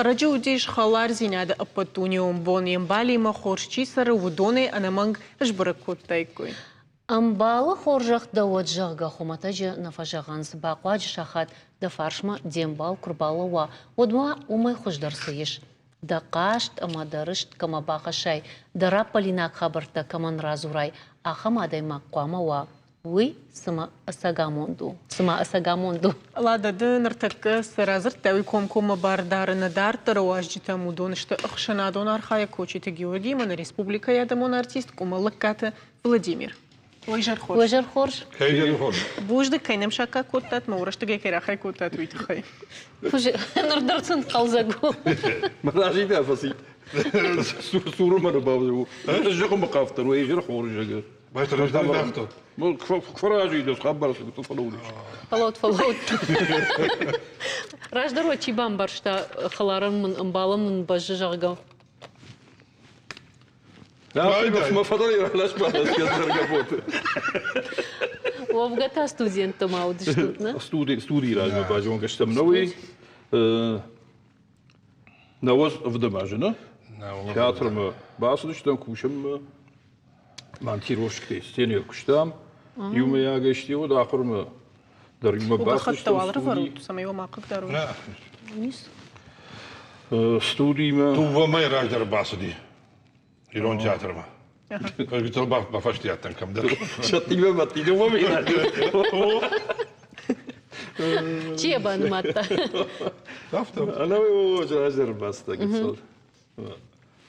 Ӕрӕджы уыдис хӕлардзинады ӕппӕтдунеон бон. Йе мбалимӕ хорз чи цӕры, уыдонӕй ӕнӕмӕнг сбӕрӕг кодтаиккой. Ӕмбалы хорзӕх дӕ уӕд, зӕгъгӕ, хуымӕтӕджы нӕ фӕзӕгъынц, бахъуаджы сахат дӕ фарсмӕ де мбал куы рбалӕууа, уӕд ма уымӕй хуыздӕр цы ис? Дӕ хъаст ӕмӕ дӕ рыст кӕмӕ бахӕссай, дӕ раппӕлинаг хабӕрттӕ кӕмӕн радзурай, ахӕм адӕймаг хъуамӕ уа. Уый цыма ӕцӕг амонд у, цыма ӕцӕг амонд у. Лада, ды ныртӕккӕ цы радзырдтай, уый комкоммӕ бар дары нӕ дарддӕры уазджытӕм. Уыдон сты ӕхсӕнадон архайӕг Кочиты Георгий ӕмӕ нӕ республикӕйы адӕмон артист Къуымӕллӕгкаты Владимир. Уый зӕр хорз. Уый зӕр хорз. Кӕй зӕр хорз. Бузныг, кӕй нӕм саккаг кодтат, мӕ урӕстыгӕй кӕй рахай кодтат, уый тыххӕй. Ныр дӕр сын хъӕлдзӕг у. Мӕ разитӕ фӕци. Суры мӕ бавзу. Зӕгъы хъавтӕн, уый зӕр хорз зӕгъы. Фӕлӕут, фӕлӕут. Раздӕр уӕ чи бамбӕрста, хӕларӕн мын, ӕмбалӕн мын бӕззы, зӕгъгӕ? Уӕвгӕ та студенттӕ ма уыдыстут, нӕ? Студийы размӕ базонгӕ стӕм, нӕ уый? Науӕдз ӕвдӕм азы, нӕ? Театрмӕ бацыдыстӕм кусынмӕ. Монтировщиктӕй сценӕйыл куыстам. Иумӕйагӕй сте уӕд ахуырмӕ дӕр иумӕ бацыдыстӕм. Цӕмӕй уӕ ма хъыгдарой. Студимӕ. Дыууӕ мӕй раздӕр бацыди ирон театрмӕ. Гыццыл бафӕстиат дӕн кӕмдӕр. Сӕттимӕ бадти дыууӕ мӕй раздӕр. Чи йӕ банымадта? Афтӕ. Ӕнӕуый раздӕр бацыдтӕ гыццыл.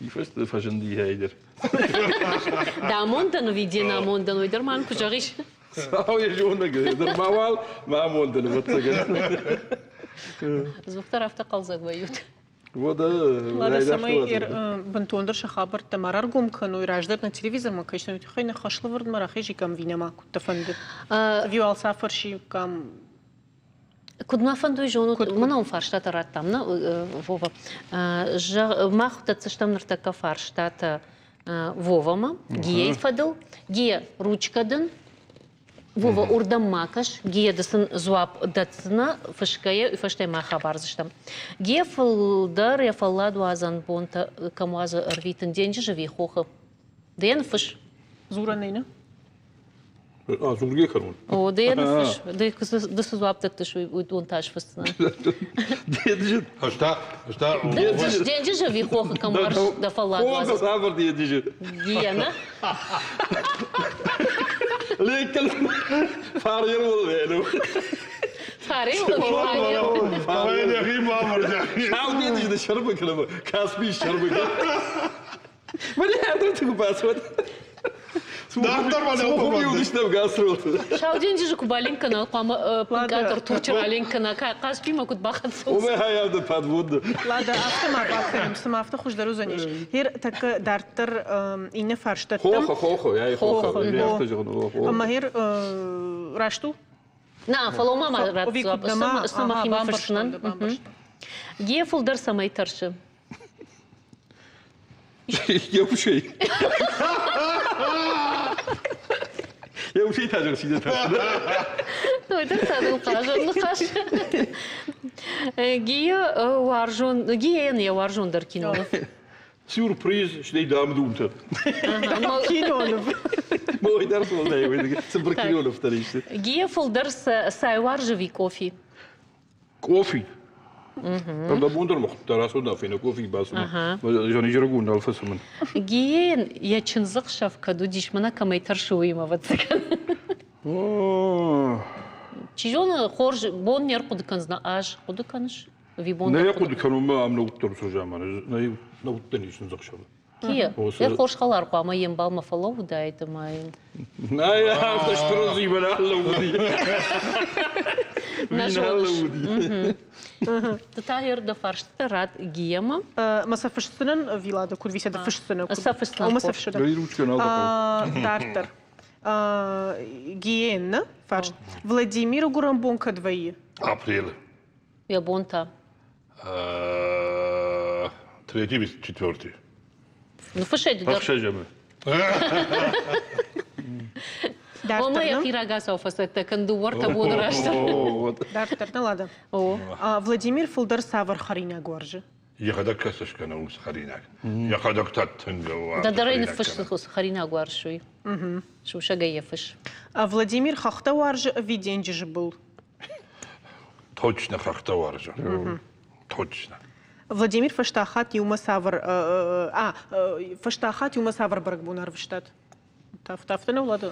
Ифӕсты фӕзынди хайдӕр. Дӕ амондӕн ӕви де намондӕн, уый дӕр ма куы зӕгъис. Сау йӕ зонӕг, нырма уал мӕ амондӕн, ӕвӕццӕгӕн. Дзухдӕр афтӕ хъӕлдзӕг вӕййут. Уӕдӕ Лада, цӕмӕй бынтондӕр сӕ хабӕрттӕ ма раргом кӕной, раздӕр нӕ телевизормӕ кӕсынӕй тыххӕй нӕ хӕслӕвӕрдмӕ рахизиккам ӕви нӕма, куыд дӕ фӕнды? Ӕви уал цафӕрсиккам? Куыд мӕ фӕндуй зонут, мӕнӕ фарстатӕ радтам, нӕ, Вова. Мах дӕтдзыстӕм ныртӕккӕ фарстатӕ Вовамӕ, Гияйы фӕдыл. Гия, ручкӕ дын Вова, уырдӕм ма кӕс, Гия ды сын дзуапп дӕтдзынӕ, фысгӕйӕ, уый фӕстӕ мах абардзыстӕм. Гия фылдӕр йӕ фӕлладуадзӕн бонтӕ кӕм уадзы ӕрвитын, денджызы ӕви хохы? Ды йӕ ныффыс. Дзурӕн ӕй, нӕ? А, дзургӕ кӕнон. О, ды йӕ ныффыс. Ды цы дзуапп дӕттыс, уыдон та сфысдзынӕ. Денджыз. Ӕз та, ӕз та. Денджыз ӕви хохы кӕм уарз дӕ фӕллад уадзын? Хохы цавӕр денджызы? Гия, нӕ? Леккел фарер болвену. Фарер фарер. Сау денджызы шарбы кылымы, Каспий шарбы. Мӕнӕ ардӕм куы бацуат. Дарддӕр ма уыдыстӕм гастролты. Сау денджызы куы баленк кӕна, хъуамӕ къаддӕр Турчы раленк кӕна, Хъаспимӕ куыд бахӕццӕ Уымӕ хайады подводны. Лада, афтӕ ма бакӕнӕм, цыма афтӕ хуыздӕр уыдзӕнис. Гер, тӕккӕ дарддӕр иннӕ фарстӕттӕм. Хохы, хохы, яй хохы. Ӕмӕ гер раст у? На, фӕлӕ ма ратт дзуапп. Цы мӕхимӕ фысснӕн? Ге фылдӕр цӕмӕй тӕрсы? Йӕ усӕй. Йӕ усӕй та зӕгъ Ой, дӕр та дыл хъазӕн ныхас. Гия уарзон, Гияйӕн йӕ уарзондӕр киноныв. Сюрприз, стӕй дам-думтӕ. Киноныв. Мой дӕр фылдӕр, цыбыр кинонывтӕ ис. Гия фылдӕр цай уарзы ӕви къофи? Къофи. Ӕрдӕбон дӕр ма хуыдта рацуда фенӕ къофи бацымын. Изӕрыгон нал фӕцымын. Гиейӕн йӕ чындзӕхсӕв кӕд уыдис, мӕнӕ кӕмӕй тӕрсы уыимӕ, ӕвӕццӕгӕн. Чи зоны, хорз бон не рхъуыды кӕндзынӕ, аз хъуыды кӕныс? Ӕви бон Нӕ хъуыды кӕнон, мӕ ам нӕ уыдтӕн уыцы заманы. Нӕ уыдтӕн ис чындзӕхсӕвы. Кия, йӕ хорз хӕлар хъуамӕ йе мбалмӕ фӕлӕууыдаид ӕмӕ йын. Нӕ, афтӕ стырындзимӕ нал лӕууыди. Нӕ зоныс. Ты та дӕ фарстытӕ рад Гиемӕ. Мӕ сӕ фысдзынӕн Вилады куыд висӕ дӕ фысдзынӕ. Сӕ фысдзынӕн. Мӕ сӕ фысдзынӕн. Дарддӕр. Гиенна фарст. Владимиры гуырӕн бон кӕд вӕййы? Апрелы. Йӕ бон та? Третий, четвертый. Ну, фысӕй дӕр. Ӕхсӕзӕмы. Ома йӕхи рагацау фӕцӕттӕ кӕн дыууӕртӕ боны раздӕр. Дарддӕр нӕ лада. Владимир фылдӕр цавӕр хӕринаг уарзы? Йӕхӕдӕг кӕцы скӕны уыцы хӕринаг? Йӕхӕдӕг та тынг уарзы. Дӕдӕрӕй ныффыссы уыцы хӕринаг уарзы уый. Сусӕгӕй йӕ фыс. Владимир хӕхтӕ уарзы ӕви денджызы был? Точно хӕхтӕ уарзы. Точно. Владимир фӕстаг хатт иумӕ цавӕр а фӕстаг хатт иумӕ цавӕр бӕрӕгбон ӕрвыстат? Афтӕ нӕ Влада?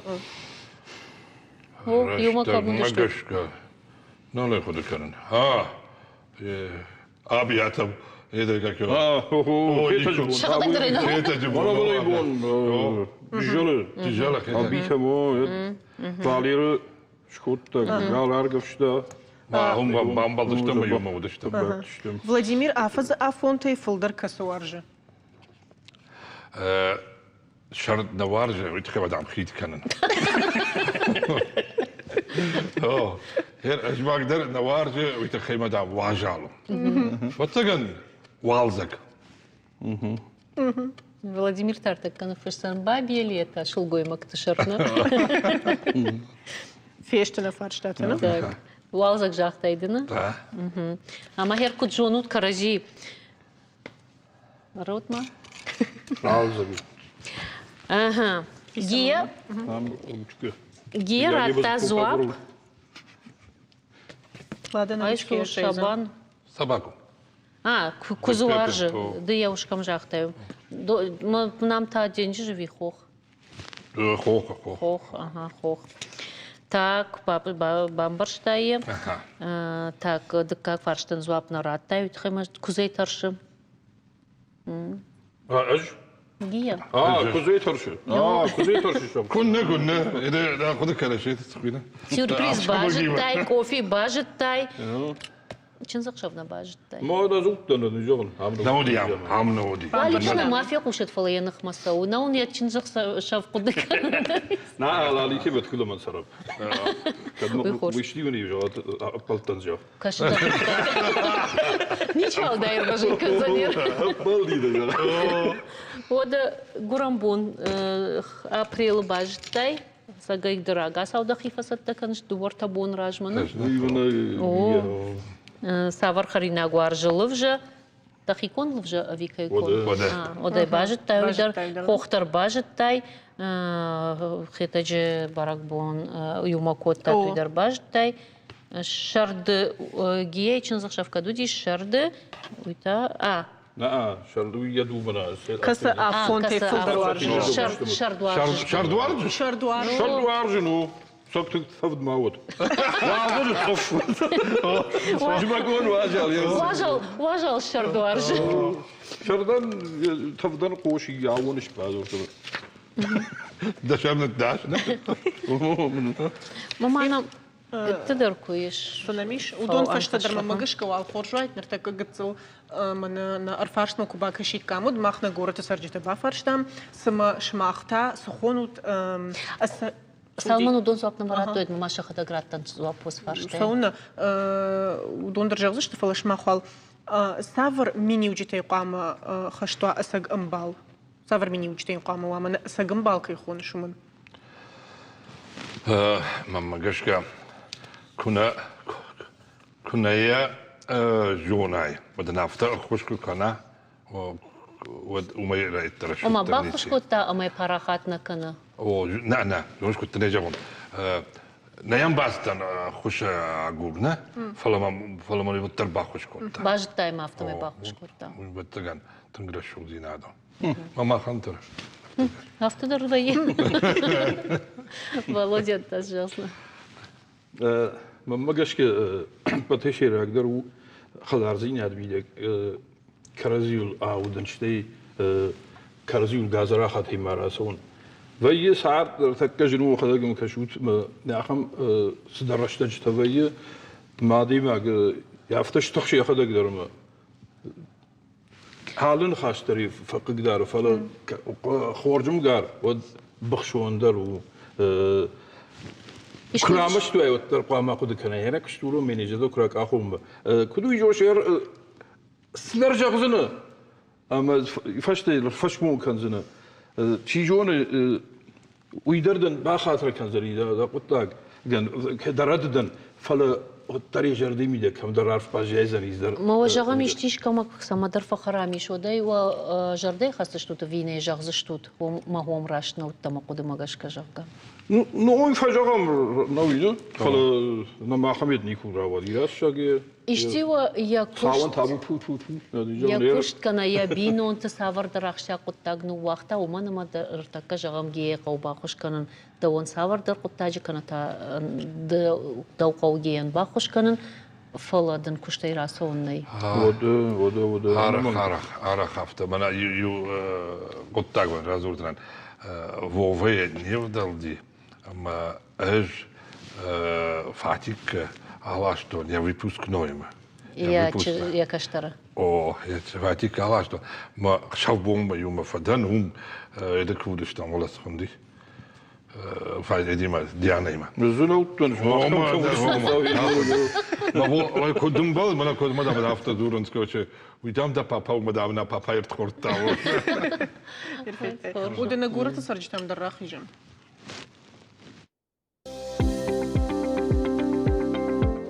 О, иумӕ кӕм уыдысты? гӕсгӕ нал ӕй хъуыды кӕнын. А, Абиатов, это как его? Хетӕджы бон. бон. Джызӕлы. Джызӕлы Хетӕг. Абитӕм, о, Валеры скодта, гал аргӕвста. Бамбӕлдыстӕм иумӕ уыдыстӕм. Владимир афӕдзы афонтӕй фылдӕр кӕцы уарзы? Сӕрд нӕ уарзы, уый тыххӕй дам хид кӕнын. О, зымӕг дӕр нӕ уарзы, уый тыххӕй ма дам уазал у. Фӕццӕгӕн уалдзӕг. Владимир Тартакка ныффысдзӕн бабье лето сылгоймӕгты сӕртмӕ. Фесты нӕ фарстатӕ, нӕ? Так. Уалдзӕг загътай ды, нӕ? Да. Ӕмӕ хер куыд зонут кӕрӕдзи? Ротма? Уалдзӕг. Ага. Гия? Гия радта дзуапп. Ладан Шабан. Собаку. А, куыдзы уарзы, ды йӕ ус кӕм загътай. Нам та денджызы ви хох? Хох, хох. Хох, ага, хох. Так, бамбӕрстай йӕ. Так, дыккаг фарстӕн дзуапп нӕ радтай, уый тыххӕй ма куыдзӕй тӕрсы. Ӕз? Гия. А, куыдзӕй тӕрсы. А, куыдзӕй тӕрсы. Куыннӕ, куыннӕ. Это хъуыды кӕныс, это цыхуина. Сюрприз базыдтай, кофе базыдтай. Чындзӕхсӕв нӕ базыдтай. Ма дӕ зудтӕн, нӕ зӕгъын. Нӕ уыди ам, ам нӕ уыди. Лаликӕ ма фехъусӕд, фӕлӕ йӕ ныхмӕ цӕуы. Нӕ уын йӕ чындзӕхсӕв хъуыды кӕны. На, Лалике бӕткуламан цӕрӕп. Кӕд уый зӕгъӕт, ӕппӕлдтӕн зӕгъ. Кӕсы Ничиуал дӕ ирвӕзын кӕндзӕни. Ӕппӕлди дӕ зӕгъ. Уӕдӕ гуырӕнбон апрелы базыдтай, Цӕгӕй ды рагацау дӕхи фӕцӕттӕ кӕныс дыууӕртӕ бон размӕ, нӕ? О, цавӕр хӕринаг уарзы лывзӕ? Дӕхи конд лывзӕ ӕви кӕй конд? Одӕ базыдтай уый дӕр, хох дӕр базыдтай, Хетӕджы бӕрӕгбон иумӕ кодтат, уый дӕр базыдтай. Сӕрды Гийайы чындзӕхсӕв кӕд уыдис? Сӕрды, уый та, а, Кӕцы афонтӕй фылдӕр уарзыс? Сӕрд уарзын. Сӕрд уарзыс? Сӕрд уарзын. Сӕрд уарзын у. Сӕрд тӕвд ма уӕд. Уалдзӕджы цъыф. Зымӕгон уазал. Уазал, уазал сӕрд уарзын. Сӕрдӕн тӕвдӕн хъоси ауон сбадзурты. Дӕсӕм ныддас. Мама нам Ты дӕр куы ис. Цы нӕм ис, уыдон фӕстӕдӕр мӕ гӕсгӕ уал хорз уаид, ныртӕккӕ гыццыл мӕнӕ нӕ ӕрфарстмӕ куы бакӕсиккам, уӕд мах нӕ горӕты цӕрджыты бафарстам, цымӕ сымах та цы хонут Цалынмӕ уыдон дзуапп нӕма радтой, ма сӕхӕдӕг раттӕнт дзуапп уыцы фарстайӕн. Цӕуыннӕ, уыдон дӕр зӕгъдзысты, фӕлӕ сымах уал цавӕр миниуджытӕй хъуамӕ хӕст уа ӕцӕг ӕмбал? Цавӕр миниуджытӕй хъуамӕ уа, мӕнӕ ӕцӕг ӕмбал кӕй хоныс, уымӕн? Мӕнмӕ гӕсгӕ, куы нӕ йӕ зонай, уӕд ын афтӕ ӕххуыс куы кӕна, уӕд уымӕй райддӕр Ома баххуыс кодта ӕмӕ парахат нӕ кӕны? О, нӕ, нӕ, зоныс, куыд дын ӕй зӕгъон. Нӕ йӕм бацыдтӕн ӕххуыс агур, нӕ, фӕлӕ мӕм фӕлӕ мын уӕддӕр баххуыс кодта. Базыдтай ма, афтӕмӕй баххуыс кодта. Уый, ӕвӕццӕгӕн, тынг рӕсугъддзинад у. Мама Хантер. Афтӕ дӕр вӕййы. Володя та зӕгъдзынӕ. Мӕнмӕ гӕсгӕ ӕппӕтӕй сӕйрагдӕр у хӕлардзинад мидӕг кӕрӕдзийыл аудын, стӕй кӕрӕдзийыл гадзрахатӕй ма рацӕуын. Вӕййы цард ӕртӕккӕ зын у, хӕдӕг ӕм кӕсут, ахӕм цыдӕр рӕстӕджытӕ вӕййы, мӕ адӕймаг афтӕ стыхсы йӕхӕдӕг дӕр ӕмӕ Алы ныхас дӕр фӕхъыгдары, фӕлӕ хорз ӕмгар, уӕд быхсондӕр у. Куы рамӕсты уай, уӕддӕр хъуамӕ хъуыды кӕнай, ӕнӕ куыстурон менеджер куы ракъахонмӕ. Куыд уый зоныс, цыдӕр зӕгъдзынӕ ӕмӕ фӕстӕ фӕсмон кӕндзынӕ. Чи зоны, Уый дӕр дын бахатыр кӕндзӕни дӕ хъуыддаг, дӕ рӕдыдӕн, фӕлӕ уӕддӕр йӕ зӕрдӕ мидӕг кӕмдӕр арф баззайдзӕнис дӕр. Ма уӕ зӕгъӕм, исти искӕмӕ цӕмӕдӕр фӕхӕрам ис, уӕд ӕй уӕ зӕрдӕйы хӕцдзыстут ӕви нӕ зӕгъдзыстут, мӕ хом раст нӕ уыдтӕ мӕ хъуыдымӕ гӕсгӕ, зӕгъгӕ? Ну, уый фӕзӕгъӕм нӕ фӕлӕ нӕм ахӕм йед никуы рауади. Рӕстӕг Исти уӕ йӕ куыст, йӕ куыст кӕнӕ йӕ бинонты цавӕрдӕр ахсджиаг хъуыддаг ныууагъта, уымӕн ӕмӕ ӕртӕккӕ зӕгъӕм, гейы хъӕуы баххуыс кӕнын. Дӕуӕн цавӕрдӕр хъуыддаджы кӕнӕ та дӕу хъӕугӕйӕн баххуыс кӕнын, фӕлӕ дын куыстӕй рацӕуын нӕй. Уӕдӕ, уӕдӕ, уӕдӕ. Арӕх, арӕх, арӕх афтӕ. Мӕнӕ иу хъуыддаг радзурдзынӕн. Вовӕйӕ не вдӕлди, ӕмӕ ӕз Фатиккӕ аластон йӕ выпускноймӕ. Йӕ кӕстӕры? О, Фатиккӕ аластон. Мӕ сӕубонмӕ иумӕ фӕдӕн, уым эдак куы уыдыстӕм, уӕлӕ цы хуынди? Фадимӕ, Дианӕимӕ. Зынӕуттӕн Куыд ӕмбӕлы, мӕнӕ куыд мӕ дам афтӕ дзурынц, короче, уый дам дӕ папа у, мӕ дам нӕ папа ӕрдхордта. Уыды нӕ горӕты цӕрджытӕм дӕр рахизӕм.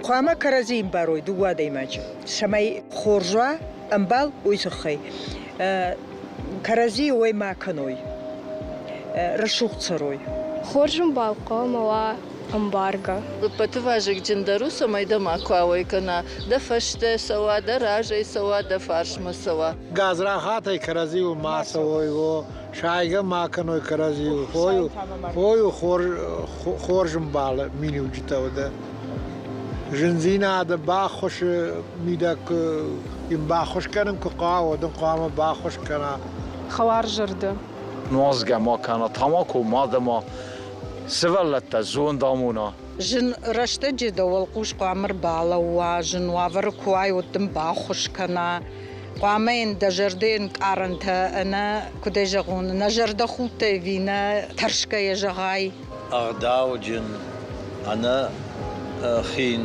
Хъуамӕ кӕрӕдзийы ӕмбарой дыууӕ адӕймаджы, цӕмӕй хорз уа ӕмбал, уый тыххӕй. Кӕрӕдзийы уӕй ма кӕной, рӕсугъд цӕрой. Хорз ӕмбал хъуамӕ уа ӕмбаргӕ. Ӕппӕты вазыгджындӕр у, цӕмӕй дӕ макуы ауӕй кӕна, дӕ фӕстӕ цӕуа, дӕ разӕй цӕуа, дӕ фарсмӕ цӕуа. Гадзрахатӕй кӕрӕдзиуыл ма цӕуой, о, сайгӕ ма кӕной кӕрӕдзиуыл. Хой у хорз ӕмбалы миниуджытӕ уыды. Зындзинады баххуысы мидӕг йын баххуыс кӕнын куы хъӕуа, уӕд ын хъуамӕ баххуыс кӕна. Хӕларзӕрдӕ. Нуазгӕ ма кӕна тамако, ма дӕ сывӕллӕттӕ зонд амона. Зын рӕстӕджы дӕ уӕлхъус хъуамӕ рбалӕууа, зын уавӕры куы уай, уӕд дын баххуыс кӕна. Хъуамӕ йын дӕ зӕрдӕйы ӕнкъарӕнтӕ ӕнӕ, куыдӕй зӕгъон, нӕ зӕрдӕхудтӕй ӕви нӕ тӕрсгӕйӕ зӕгъай. Ӕгъдауджын, ӕнӕ хин.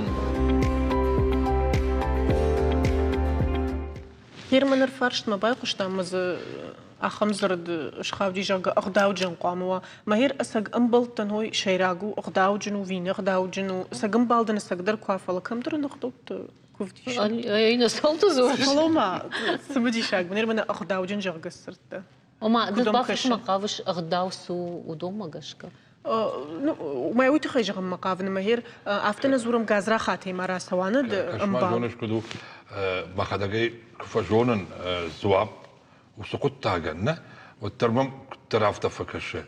Герман ӕрфарстмӕ байхъуыстам ӕмӕ дзы ахӕм дзырд схауди, зӕгъгӕ, ӕгъдауджын хъуамӕ уа. Мӕгӕр ӕцӕг ӕмбӕлттӕн уой сӕйраг у, ӕгъдауджын у, ви не гъдауджын у. Ӕцӕг ӕмбал дын ӕцӕгдӕр куы уа, фӕлӕ кӕмдӕр ын ӕгъдӕутты куы вдисы. Ай цӕуылты дзурыс? Фӕлӕ ма цымыдисаг, мӕнӕ мӕнӕ ӕгъдауджын зӕгъгӕ сдзырдта. Ома, ды бафысмӕ хъавыс ӕгъдау цы у, уыдонмӕ гӕсгӕ? Ну, мӕ уый тыххӕй зӕгъынмӕ хъавын, мӕгӕр афтӕ нӕ дзурӕм гадзрахатӕй ма рацӕуа нӕ ӕмбал. Зоныс, куыд у, мӕхӕдӕг ӕй куы фӕзонын дзуапп уыцы хъуыддагӕн, нӕ, уӕддӕр мӕм куыддӕр афтӕ фӕкӕсы.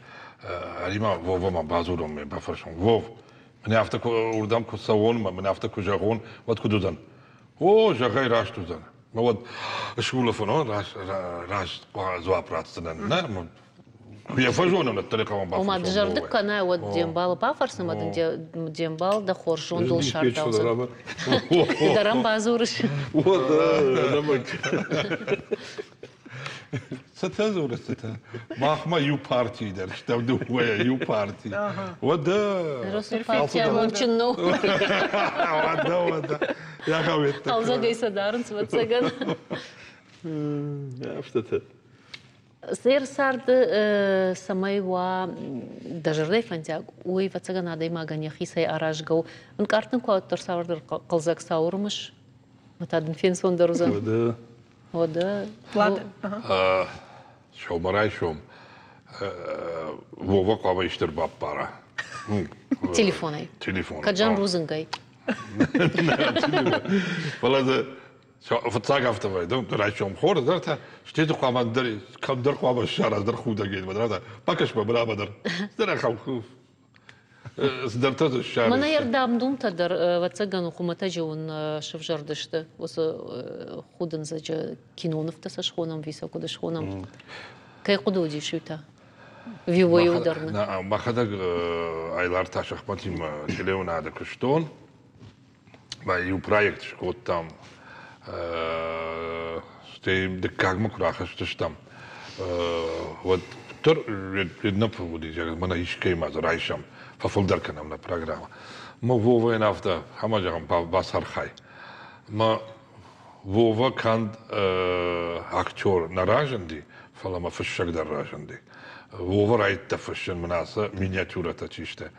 Ӕри-ма Вовамӕ бадзурон мӕ бафӕрсон. Вов, мӕнӕ афтӕ куы уырдӕм куы цӕуон, мӕнӕ афтӕ куы зӕгъон, уӕд куыд уыдзӕн? О, зӕгъай, раст уыдзӕн. Мӕ уӕд сулӕфын, раст дзуапп ратдзынӕн. Нӕ, куы йӕ фӕзонын, уӕддӕр ӕй хъуамӕ Ома, дызӕрдыг кӕнай, уӕд де мбалы бафӕрсын ӕмӕ дын де мбал дӕ хорз зондыл сардаудзӕн. Ды дӕр ӕм бадзурыс. Уӕдӕ, Цытӕ дзурыс, цытӕ? Махмӕ иу партийы дӕр стӕм дыууӕйӕ иу парти. Уӕдӕ... Партия амондджын нӕу. Уӕдӕ, уӕдӕ. Йӕхӕуеттӕ. Хъӕлдзӕгӕй сӕ дарынц, ӕвӕццӕгӕн. Афтӕтӕ. Сӕр царды цӕмӕй уа дӕ зӕрдӕйы фӕндиаг, уый, ӕвӕццӕгӕн, адӕймагӕн йӕхицӕй аразгӕ у. Ӕнкъард дын куы уӕддӕр цавӕрдӕр хъӕлдзӕг цау ӕрымыс, ӕмӕ та дын фенцондӕр уыдзӕн. Уӕдӕ. Уӕдӕ. Сӕумӕрайсом Вова хъуамӕ исты ӕрбаппара. Телефонӕй. Телефонӕй. Кӕд зӕн рудзынгӕй. Фӕлӕ дзы фыццаг афтӕ вӕййы, райсом хорз дӕр та, стӕй хъуамӕ ӕндӕр кӕмдӕр хъуамӕ ссара ӕндӕр худӕгӕй, ӕмӕ бакӕс ма бынамӕ дӕр. Цыдӕр ахӕм цыдӕртӕ дзы ссарыс. Мӕнӕ йӕ дам-думтӕ дӕр, ӕвӕццӕгӕн, хуымӕтӕджы уын сывзӕрдысты уыцы худындзӕджы кинонывтӕ сӕ схонӕм, ви сӕ куыд схонӕм. Кӕй хъуыды уыдис уый та? Виойы дӕр нӕ. Мӕхӕдӕг Айларта шахматимӕ телеуынады куыстон. Мӕ иу проект скодтам, стӕй дыккагмӕ куы рахызтыстӕм, уӕд дӕр нӕ уыди, мӕнӕ искӕимӕ дзы райсӕм, фӕфылдӕр кӕнӕм нӕ программӕ. Мӕ Вовайӕн афтӕ, ӕмӕ зӕгъӕм, бацархай. Мӕ Вова канд актер нӕ разынди, фӕлӕ ма фыссӕг дӕр разынди. Вова райдыдта фыссын, мын ацы миниатюрӕтӕ чи сты,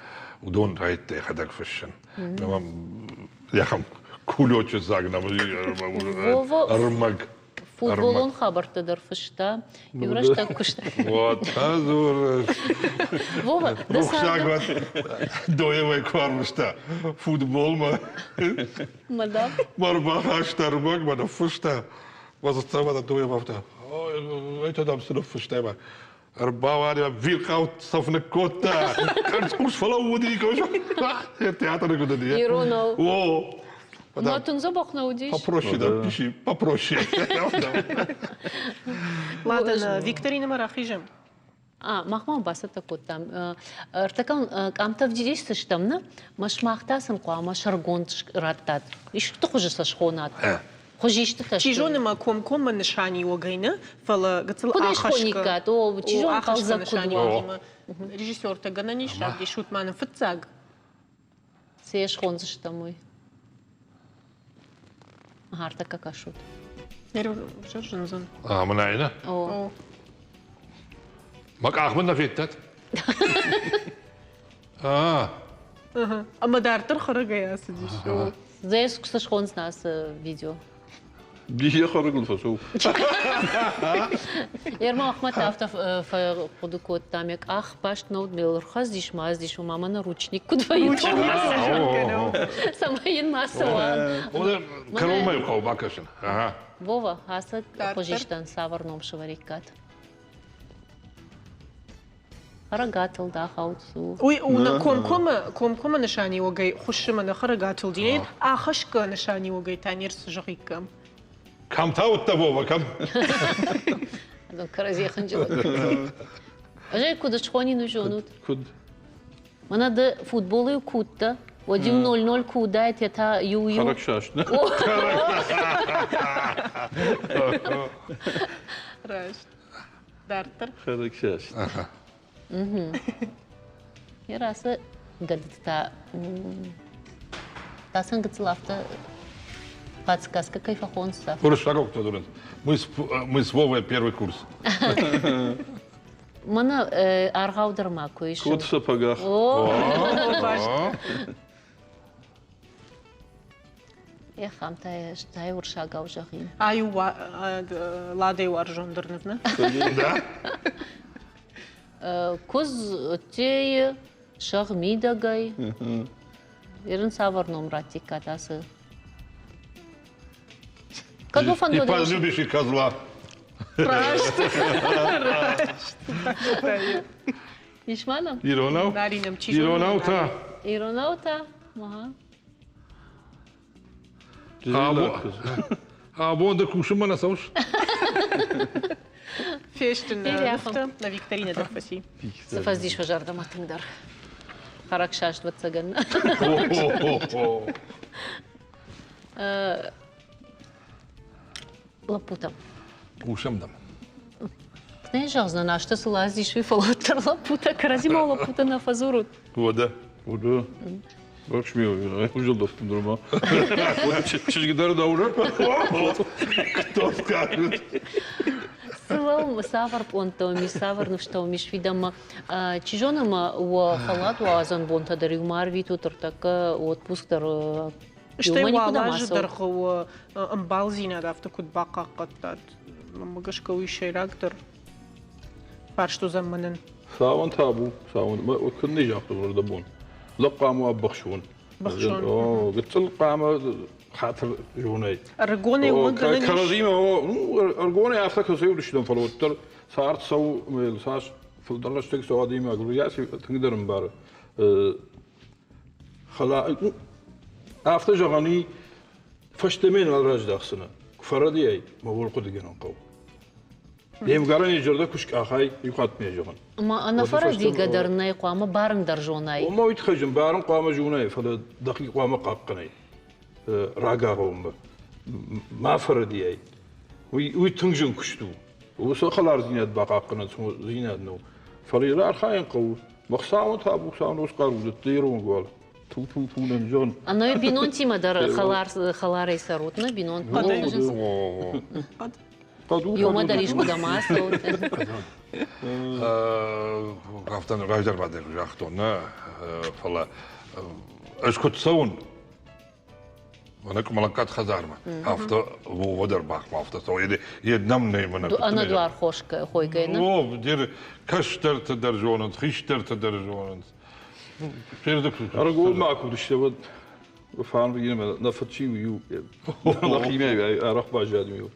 уыдон райдыдта йӕхӕдӕг фыссын. Йӕхӕм кулечы дзаг нӕм ӕрмӕг. Футболон хабӕрттӕ дӕр фыста, иу рӕстӕг куыста. Вот, дзурыс. Вова, ды Рухсаг Доевӕй куы арвыста футболмӕ. Мадам. Ӕрбахаста ӕрмӕг, мӕ ныффыста. Мӕ дзырдта, мӕ Доев афтӕ, это дам цы ныффыстай, Ӕрбауади, ӕвирхъау цӕф ныккодта. Къӕрцхъус фӕлӕууыди, театры куыд уыди. Иронау. О! Ма тынг дзӕбӕх нӕ уыдис? Попроще, да, пиши, попроще. Ладно, викторинӕмӕ рахизӕм. А, мах ма бацӕттӕ кодтам. Ӕртӕккӕ къамтӕ вдисдзыстӕм, нӕ? Мӕ сымах та сын хъуамӕ сӕргонд раттат. Исты хуызы сӕ схонат. Хуызистытӕ Чи зоны ма комкоммӕ нысаниуӕгӕй нӕ, фӕлӕ гыццыл Куыд ӕй схониккат? О, чи зоны, хъӕлдзӕг куыд уа. Режиссертӕ гӕнӕн ис, равдисут ма нын фыццаг. Цы йӕ схондзыстӕм уый? Ӕртӕккӕ кӕсут. Зындзӕн. А, мӕнӕй нӕ? О. Мӕ къах мын нӕ федтат? А. Ӕмӕ дарддӕр хӕрӕгӕй ацыдис. Зӕй цы схондзынӕ ацы видео? Бийы хӕрӕгыл фӕцӕуы. Ерма Ахмӕт афтӕ фӕхъуыды кодта, мӕ къах баст нӕ уыд, мел ӕрхӕцдис, ма аздис, ома мӕнӕ ручник куыд вӕййы, цӕмӕй йын ма цӕуа. Кӕронмӕ хъӕуы бакӕсын. Вова, ацы хуызистӕн цавӕр ном сӕвӕриккат? Хӕрӕгатыл дахауд цу. Уый у нӕ комкоммӕ комкоммӕ нысаниуӕгӕй хуыссы мӕ нӕ хӕрӕгатыл динӕй ахӕсгӕ нысаниуӕгӕй та не рцызӕгъиккам. Кӕм та уыдтӕ, Вова, кӕм? Кӕрӕдзийы хынджылӕг. Ӕз ӕй куыд схонин, уый зонут? Куыд? Мӕнӕ ды футболы куы уыдтӕ, уӕд-иу 0-0 куы уыдаид, йе та иу-иу. Хӕрӕгсаст. Раст. Дарддӕр. Хӕрӕгсаст. Йӕ ацы гӕдытӕ та сын гыццыл афтӕ подсказка кӕй фӕхонынц. Уырыссагау кто дзурынц? Мы с Вовой первый курс. Мӕнӕ аргъау дӕр ма куы ис. Кот в сапогах. Эх, ам та стай уырсагау зӕгъин. Ай у Ладӕйы уарзондӕр ныв, нӕ? Да. Куыдз уыдтейы сӕгъ мидӕгӕй. Ерын цавӕр ном раттиккат ацы? Кӕд уӕ фӕндыд? И полюбишь и козла. Раст. Раст. Ис ма нӕм? Иронау? Наринӕм чи Иронау та? Иронау та? Ага. Абон ды кусынмӕ нӕ цӕуыс? Фесты нӕ нӕ викторинӕ дӕр фӕци. Цы фӕцис уӕ зӕрдӕмӕ тынгдӕр? Хӕрӕгсаст ӕвӕццӕгӕн. Лӕппутӕм. Хъусӕм дӕм. Нӕ зӕгъдзынӕн, азтӕ цы лаздис, уый, фӕлӕ уӕддӕр лӕппутӕ кӕрӕдзимӕ лӕппутӕ нӕ фӕдзурут. Уӕдӕ. Уӕдӕ. Чызг дӕр дӕуры. Кто скажет? Цӕуӕм, цавӕр пълӕнттӕ уӕм ис, цавӕр ныфстӕ уӕм ис фидӕнмӕ? Чи зоны ӕмӕ уӕ фӕллад уадзӕн бонтӕ дӕр иумӕ арвитут, ӕртӕккӕ отпуск дӕр Стӕй уал азы дӕргъы уӕ ӕмбалдзинад афтӕ куыд бахъахъхъӕдтат? Мӕнмӕ гӕсгӕ уый сӕйрагдӕр фарст уыдзӕн мӕнӕн. Цауӕн табу, цауӕн. Куыд не загътон зӕрдӕбон. Лӕг хъуамӕ уа быхсон. Быхсон. О, гыццыл хъуамӕ хатыр зонай. Ӕрыгонӕй уымӕн гӕнӕн ис? Кӕрӕдзимӕ, ӕрыгонӕй афтӕ кӕцӕй уыдыстӕм, фӕлӕ уӕддӕр цард цӕуы, цас фылдӕр рӕстӕг цӕуы адӕймаг, уыйас тынгдӕр ӕмбары. Афтӕ зӕгъӕн и, фӕстӕмӕ нал раздӕхдзынӕ. Куы фӕрӕдийай, мӕ уыл хъуыдыгӕнӕн хъӕуы. Де мгарӕн йӕ зӕрдӕ куы скъахай, иу хатт ме зӕгъын. Ма ӕнӕфӕрӕдийгӕ дӕр нӕй, хъуамӕ барын дӕр зонай. Ома уый тыххӕй зын барын хъуамӕ зонай, фӕлӕ дӕхи хъуамӕ хъахъхъӕнай рагагъоммӕ. Ма фӕрӕдийай. Уый, уый тынг зын куыст у. Уыцы хӕлардзинад бахъахъхъӕнын дзинад нӕу. Фӕлӕ йыл архайын хъӕуы. Хуыцауӕн табу, Хуыцауӕн ус-хъару дӕтты ирон гуал. Ту-ту-ту нӕм зӕгъын. Ӕнӕуи бинонтимӕ дӕр хӕларӕй цӕрут, нӕ бинонтӕ? Иумӕ дӕр искуыдӕм ацӕут. Афтӕ раздӕр ма дӕр загътон, нӕ, фӕлӕ ӕз куыд цӕуын, Мӕнӕ къуымӕлӕггаг хӕдзармӕ. Афтӕ Вова дӕр бахмӕ афтӕ цӕуы. Йе нӕм нӕй мӕнӕ. Ӕнӕдуар хойгӕ нӕ? О, дер кӕстӕртӕ дӕр зонынц, хистӕртӕ дӕр зонынц. Ӕрыгон ма куы уыдысты, уӕд фарн нӕ фыд чи у, иу нӕхимӕ арӕх баззад иу.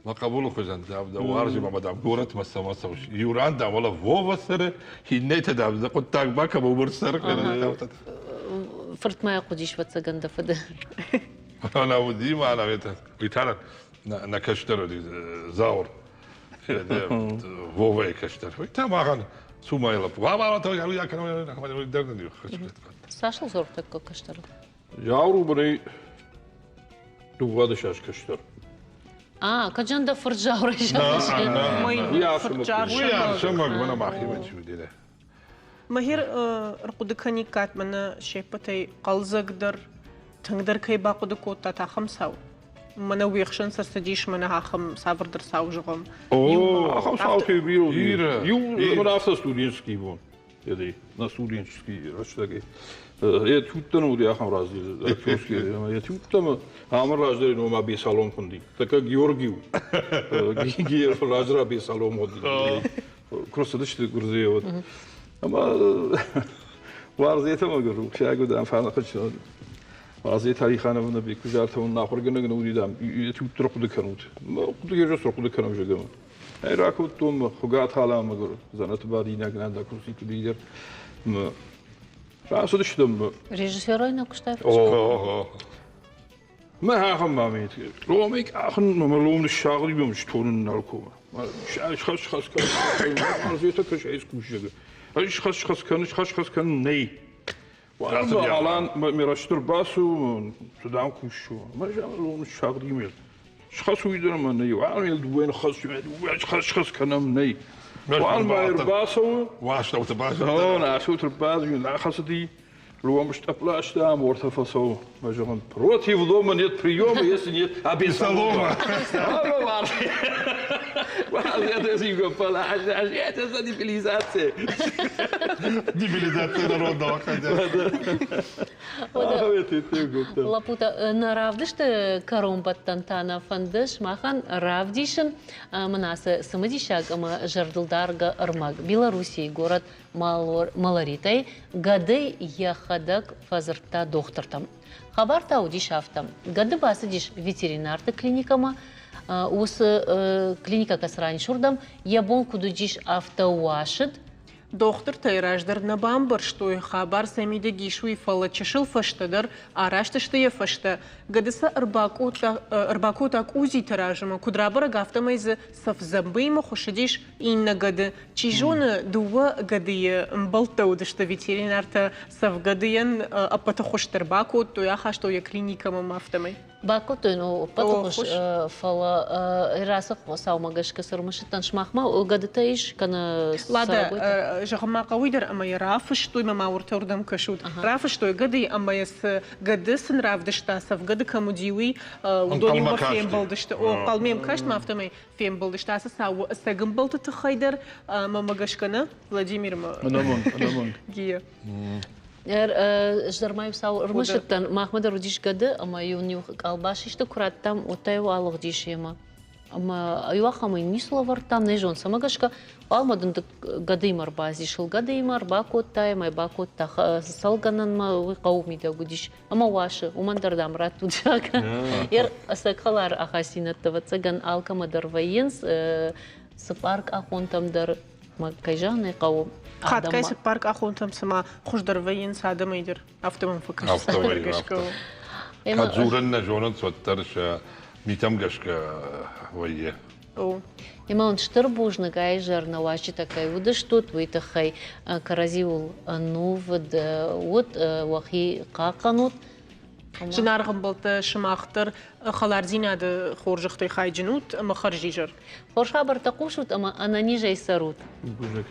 Мӕ хъӕбулы хуызӕн, дам, дӕ уарзын ӕмӕ, дам, горӕтмӕ цӕмӕ цӕуыс. Иу ран, дам, уӕлӕ Вова цӕры, иннӕтӕ, дам, дӕ хъуыддаг бакӕм, уым ӕрцӕры. Фыртмӕ хъуыдис, ӕвӕццӕгӕн, дӕ фыды. Ӕнӕ уыди ма, ӕнӕ это. Уый та нӕ кӕстӕр уыди, Зауыр. Вовайы кӕстӕр. Уый та махӕн цумайы лӕппу. Цас ыл дзурдтӕккӕ кӕстӕр? Зауыр у бынӕй дыууадӕс кӕстӕр. А, кӕд дӕ фырт Зауырӕй Уый ӕрсӕмӕг мӕнӕ махимӕ чи уыди. Махир ӕрхъуыды кӕниккат мӕнӕ се ппӕтӕй хъӕлдзӕгдӕр, тынгдӕр кӕй бахъуыды кодтат, ахӕм цау? Мӕнӕ уе хсӕн цы рцыдис, мӕнӕ ахӕм цавӕрдӕр цау зӕгъӕм. О, ахӕм цаутӕ бирӕ. Иу мын афтӕ студенческий бон. Еди, на студенческий рӕстӕги. Е туттӕн уыди ахӕм раздел актерский. Е туттӕ ӕмӕ раздӕр нома Бесалом хунди. Така Георгиу. Георгий раздӕр Бесалом уыди. Куы рцыдысты Гуырдзыйы, уӕд. Ӕмӕ уарзетӕ мӕгуыр рухсаг уыд, ам фӕнахъуыд Уарзе Тарихановна Беккуызарты уын ахуыргӕнӕг нӕ уыди, дам, туттӕ хъуыды кӕнут. Хъуыды ӕз хъуыды кӕнӕм, зӕгъӕм. Ӕй ракодтон Хуыгаты Алан мӕгуыр дзӕнӕты бадинаг нӕ курситы лидер. Рацыдыстӕм. Режиссерӕй нӕ куыстай? О, Мӕ ахӕм мамит. Ломик ахын мӕ лом ныссагъди мӕм стонын нал комы. Схӕс схӕс кӕн. Арзета кӕс ӕз кусӕг. Ӕз схӕс схӕс кӕн, схӕс схӕс кӕн нӕй. Алан ме растыр бацу, цы дам кусу. Мӕ лом ныссагъди мӕ. Схӕс уый дӕр ӕмӕ нӕй. Уал дыууӕ ныхас, схӕс схӕс кӕнӕм нӕй. Уал ма ӕрбацӕуы. Уастауты базыдта. Астауты базыдта, нахӕцыди. Лом стъӕпласта, мортӕ фӕцӕуы. Мӕ зӕгъын, против лома нет приема, если нет абесалома. Это за дебилизация. Дебилизация народного хозяйства. Лапута, нӕ равдысты кӕронбӕттӕн та нӕ фӕнды сымахӕн равдисын мын ацы цымыдисаг ӕмӕ зӕрдылдаргӕ ӕрмӕг Белоруссийы горӕт Малоритӕй гӕды йӕхӕдӕг фӕдзырдта дохтыртӕм. Хабар та уыдис афтӕ. Гӕды бацыдис ветеринарты клиникӕмӕ, уыцы клиникӕ кӕцы ран ис, уырдӕм йӕ бон куыд уыдис, афтӕ уасыд. Дохтыртӕ раздӕр нӕ бамбӕрстой, хабар сӕ мидӕг ис, уый, фӕлӕ чысыл фӕстӕдӕр араст сты йӕ фӕстӕ. Гӕды сӕ ӕрбакодта къудзиты размӕ, куыд рабӕрӕг, афтӕмӕй дзы цӕф дзӕмбыимӕ хуыссыдис иннӕ гӕды. Чи зоны, дыууӕ гӕдыйы мбӕлттӕ уыдысты ветеринартӕ цӕф гӕдыйӕн ӕппӕты хуыздӕр бакодтой, ахастой йӕ клиникӕмӕ ӕмӕ афтӕмӕй. Бакодтой, ну, ӕппӕты хуыз, фӕлӕ расы саумӕ гӕсгӕ цы рымысыдтӕн, сымахмӕ гӕдытӕ ис кӕнӕ Лада, зӕгъын ма хъӕуы дӕр ӕмӕ йӕ рафыстой, мӕ ма уыртӕ кӕсут. Рафыстой гӕдыйы ӕмӕ йӕ цы гӕды сын равдыста, цӕф гӕды кӕм уыди, уый, уыдонимӕ фембӕлдысты. О, хъалмем каст ма афтӕмӕй фембӕлдысты ацы цауы ӕцӕг ӕмбӕлты тыххӕй дӕр ӕмӕ гӕсгӕ нӕ Владимирмӕ. Ӕнӕмӕнг, ӕнӕмӕнг. Гия. Ӕз дӕр ма иу цау ӕрмысыдтӕн, махмӕ дӕр уыдис гӕды ӕмӕ-иу ын иу къалбас исты куы радтам, уӕд та-иу алыгъдис йемӕ. Ӕмӕ иу ахӕмы йын ницы лӕвӕрдтам, нӕ зон, цӕмӕ гӕсгӕ, хъуамӕ дын гӕдыимӕ ӕрбацис, гӕдыимӕ ӕрбакодта ӕмӕ бакодта цӕлгӕнӕнмӕ, уый хъӕуы мидӕг уыдис. Ӕмӕ уасы, уымӕн дӕр, дам, раттут, зӕгъгӕ. Йе ӕцӕг хӕлар ахастдзинӕдтӕ, ӕвӕццӕгӕн, алкӕмӕ дӕр вӕййынц, цыппар къахонтӕм дӕр, кӕй зӕгъын ӕй хъӕуы, Хатгай цыппар къахонтӕм цыма хуыздӕр вӕййынц адӕмӕй дӕр, афтӕ мӕм фӕкӕсы. Афтӕ вӕййы, афтӕ. Кӕд дзурын нӕ зонынц, уӕддӕр сӕ митӕм гӕсгӕ вӕййы. Ӕмӕ уын стыр бузныг изӕр нӕ уазджытӕ кӕй уыдыстут, уый тыххӕй кӕрӕдзиуыл ӕнувыд ут, уӕхи хъахъхъӕнут. Зынаргъ ӕмбӕлттӕ, сымах дӕр хӕлардзинады хорзӕхтӕй хайджын ут ӕмӕ хӕрзизӕр. Хорз хабӕрттӕ хъусут ӕмӕ ӕнӕнизӕй цӕрут. Бузныг.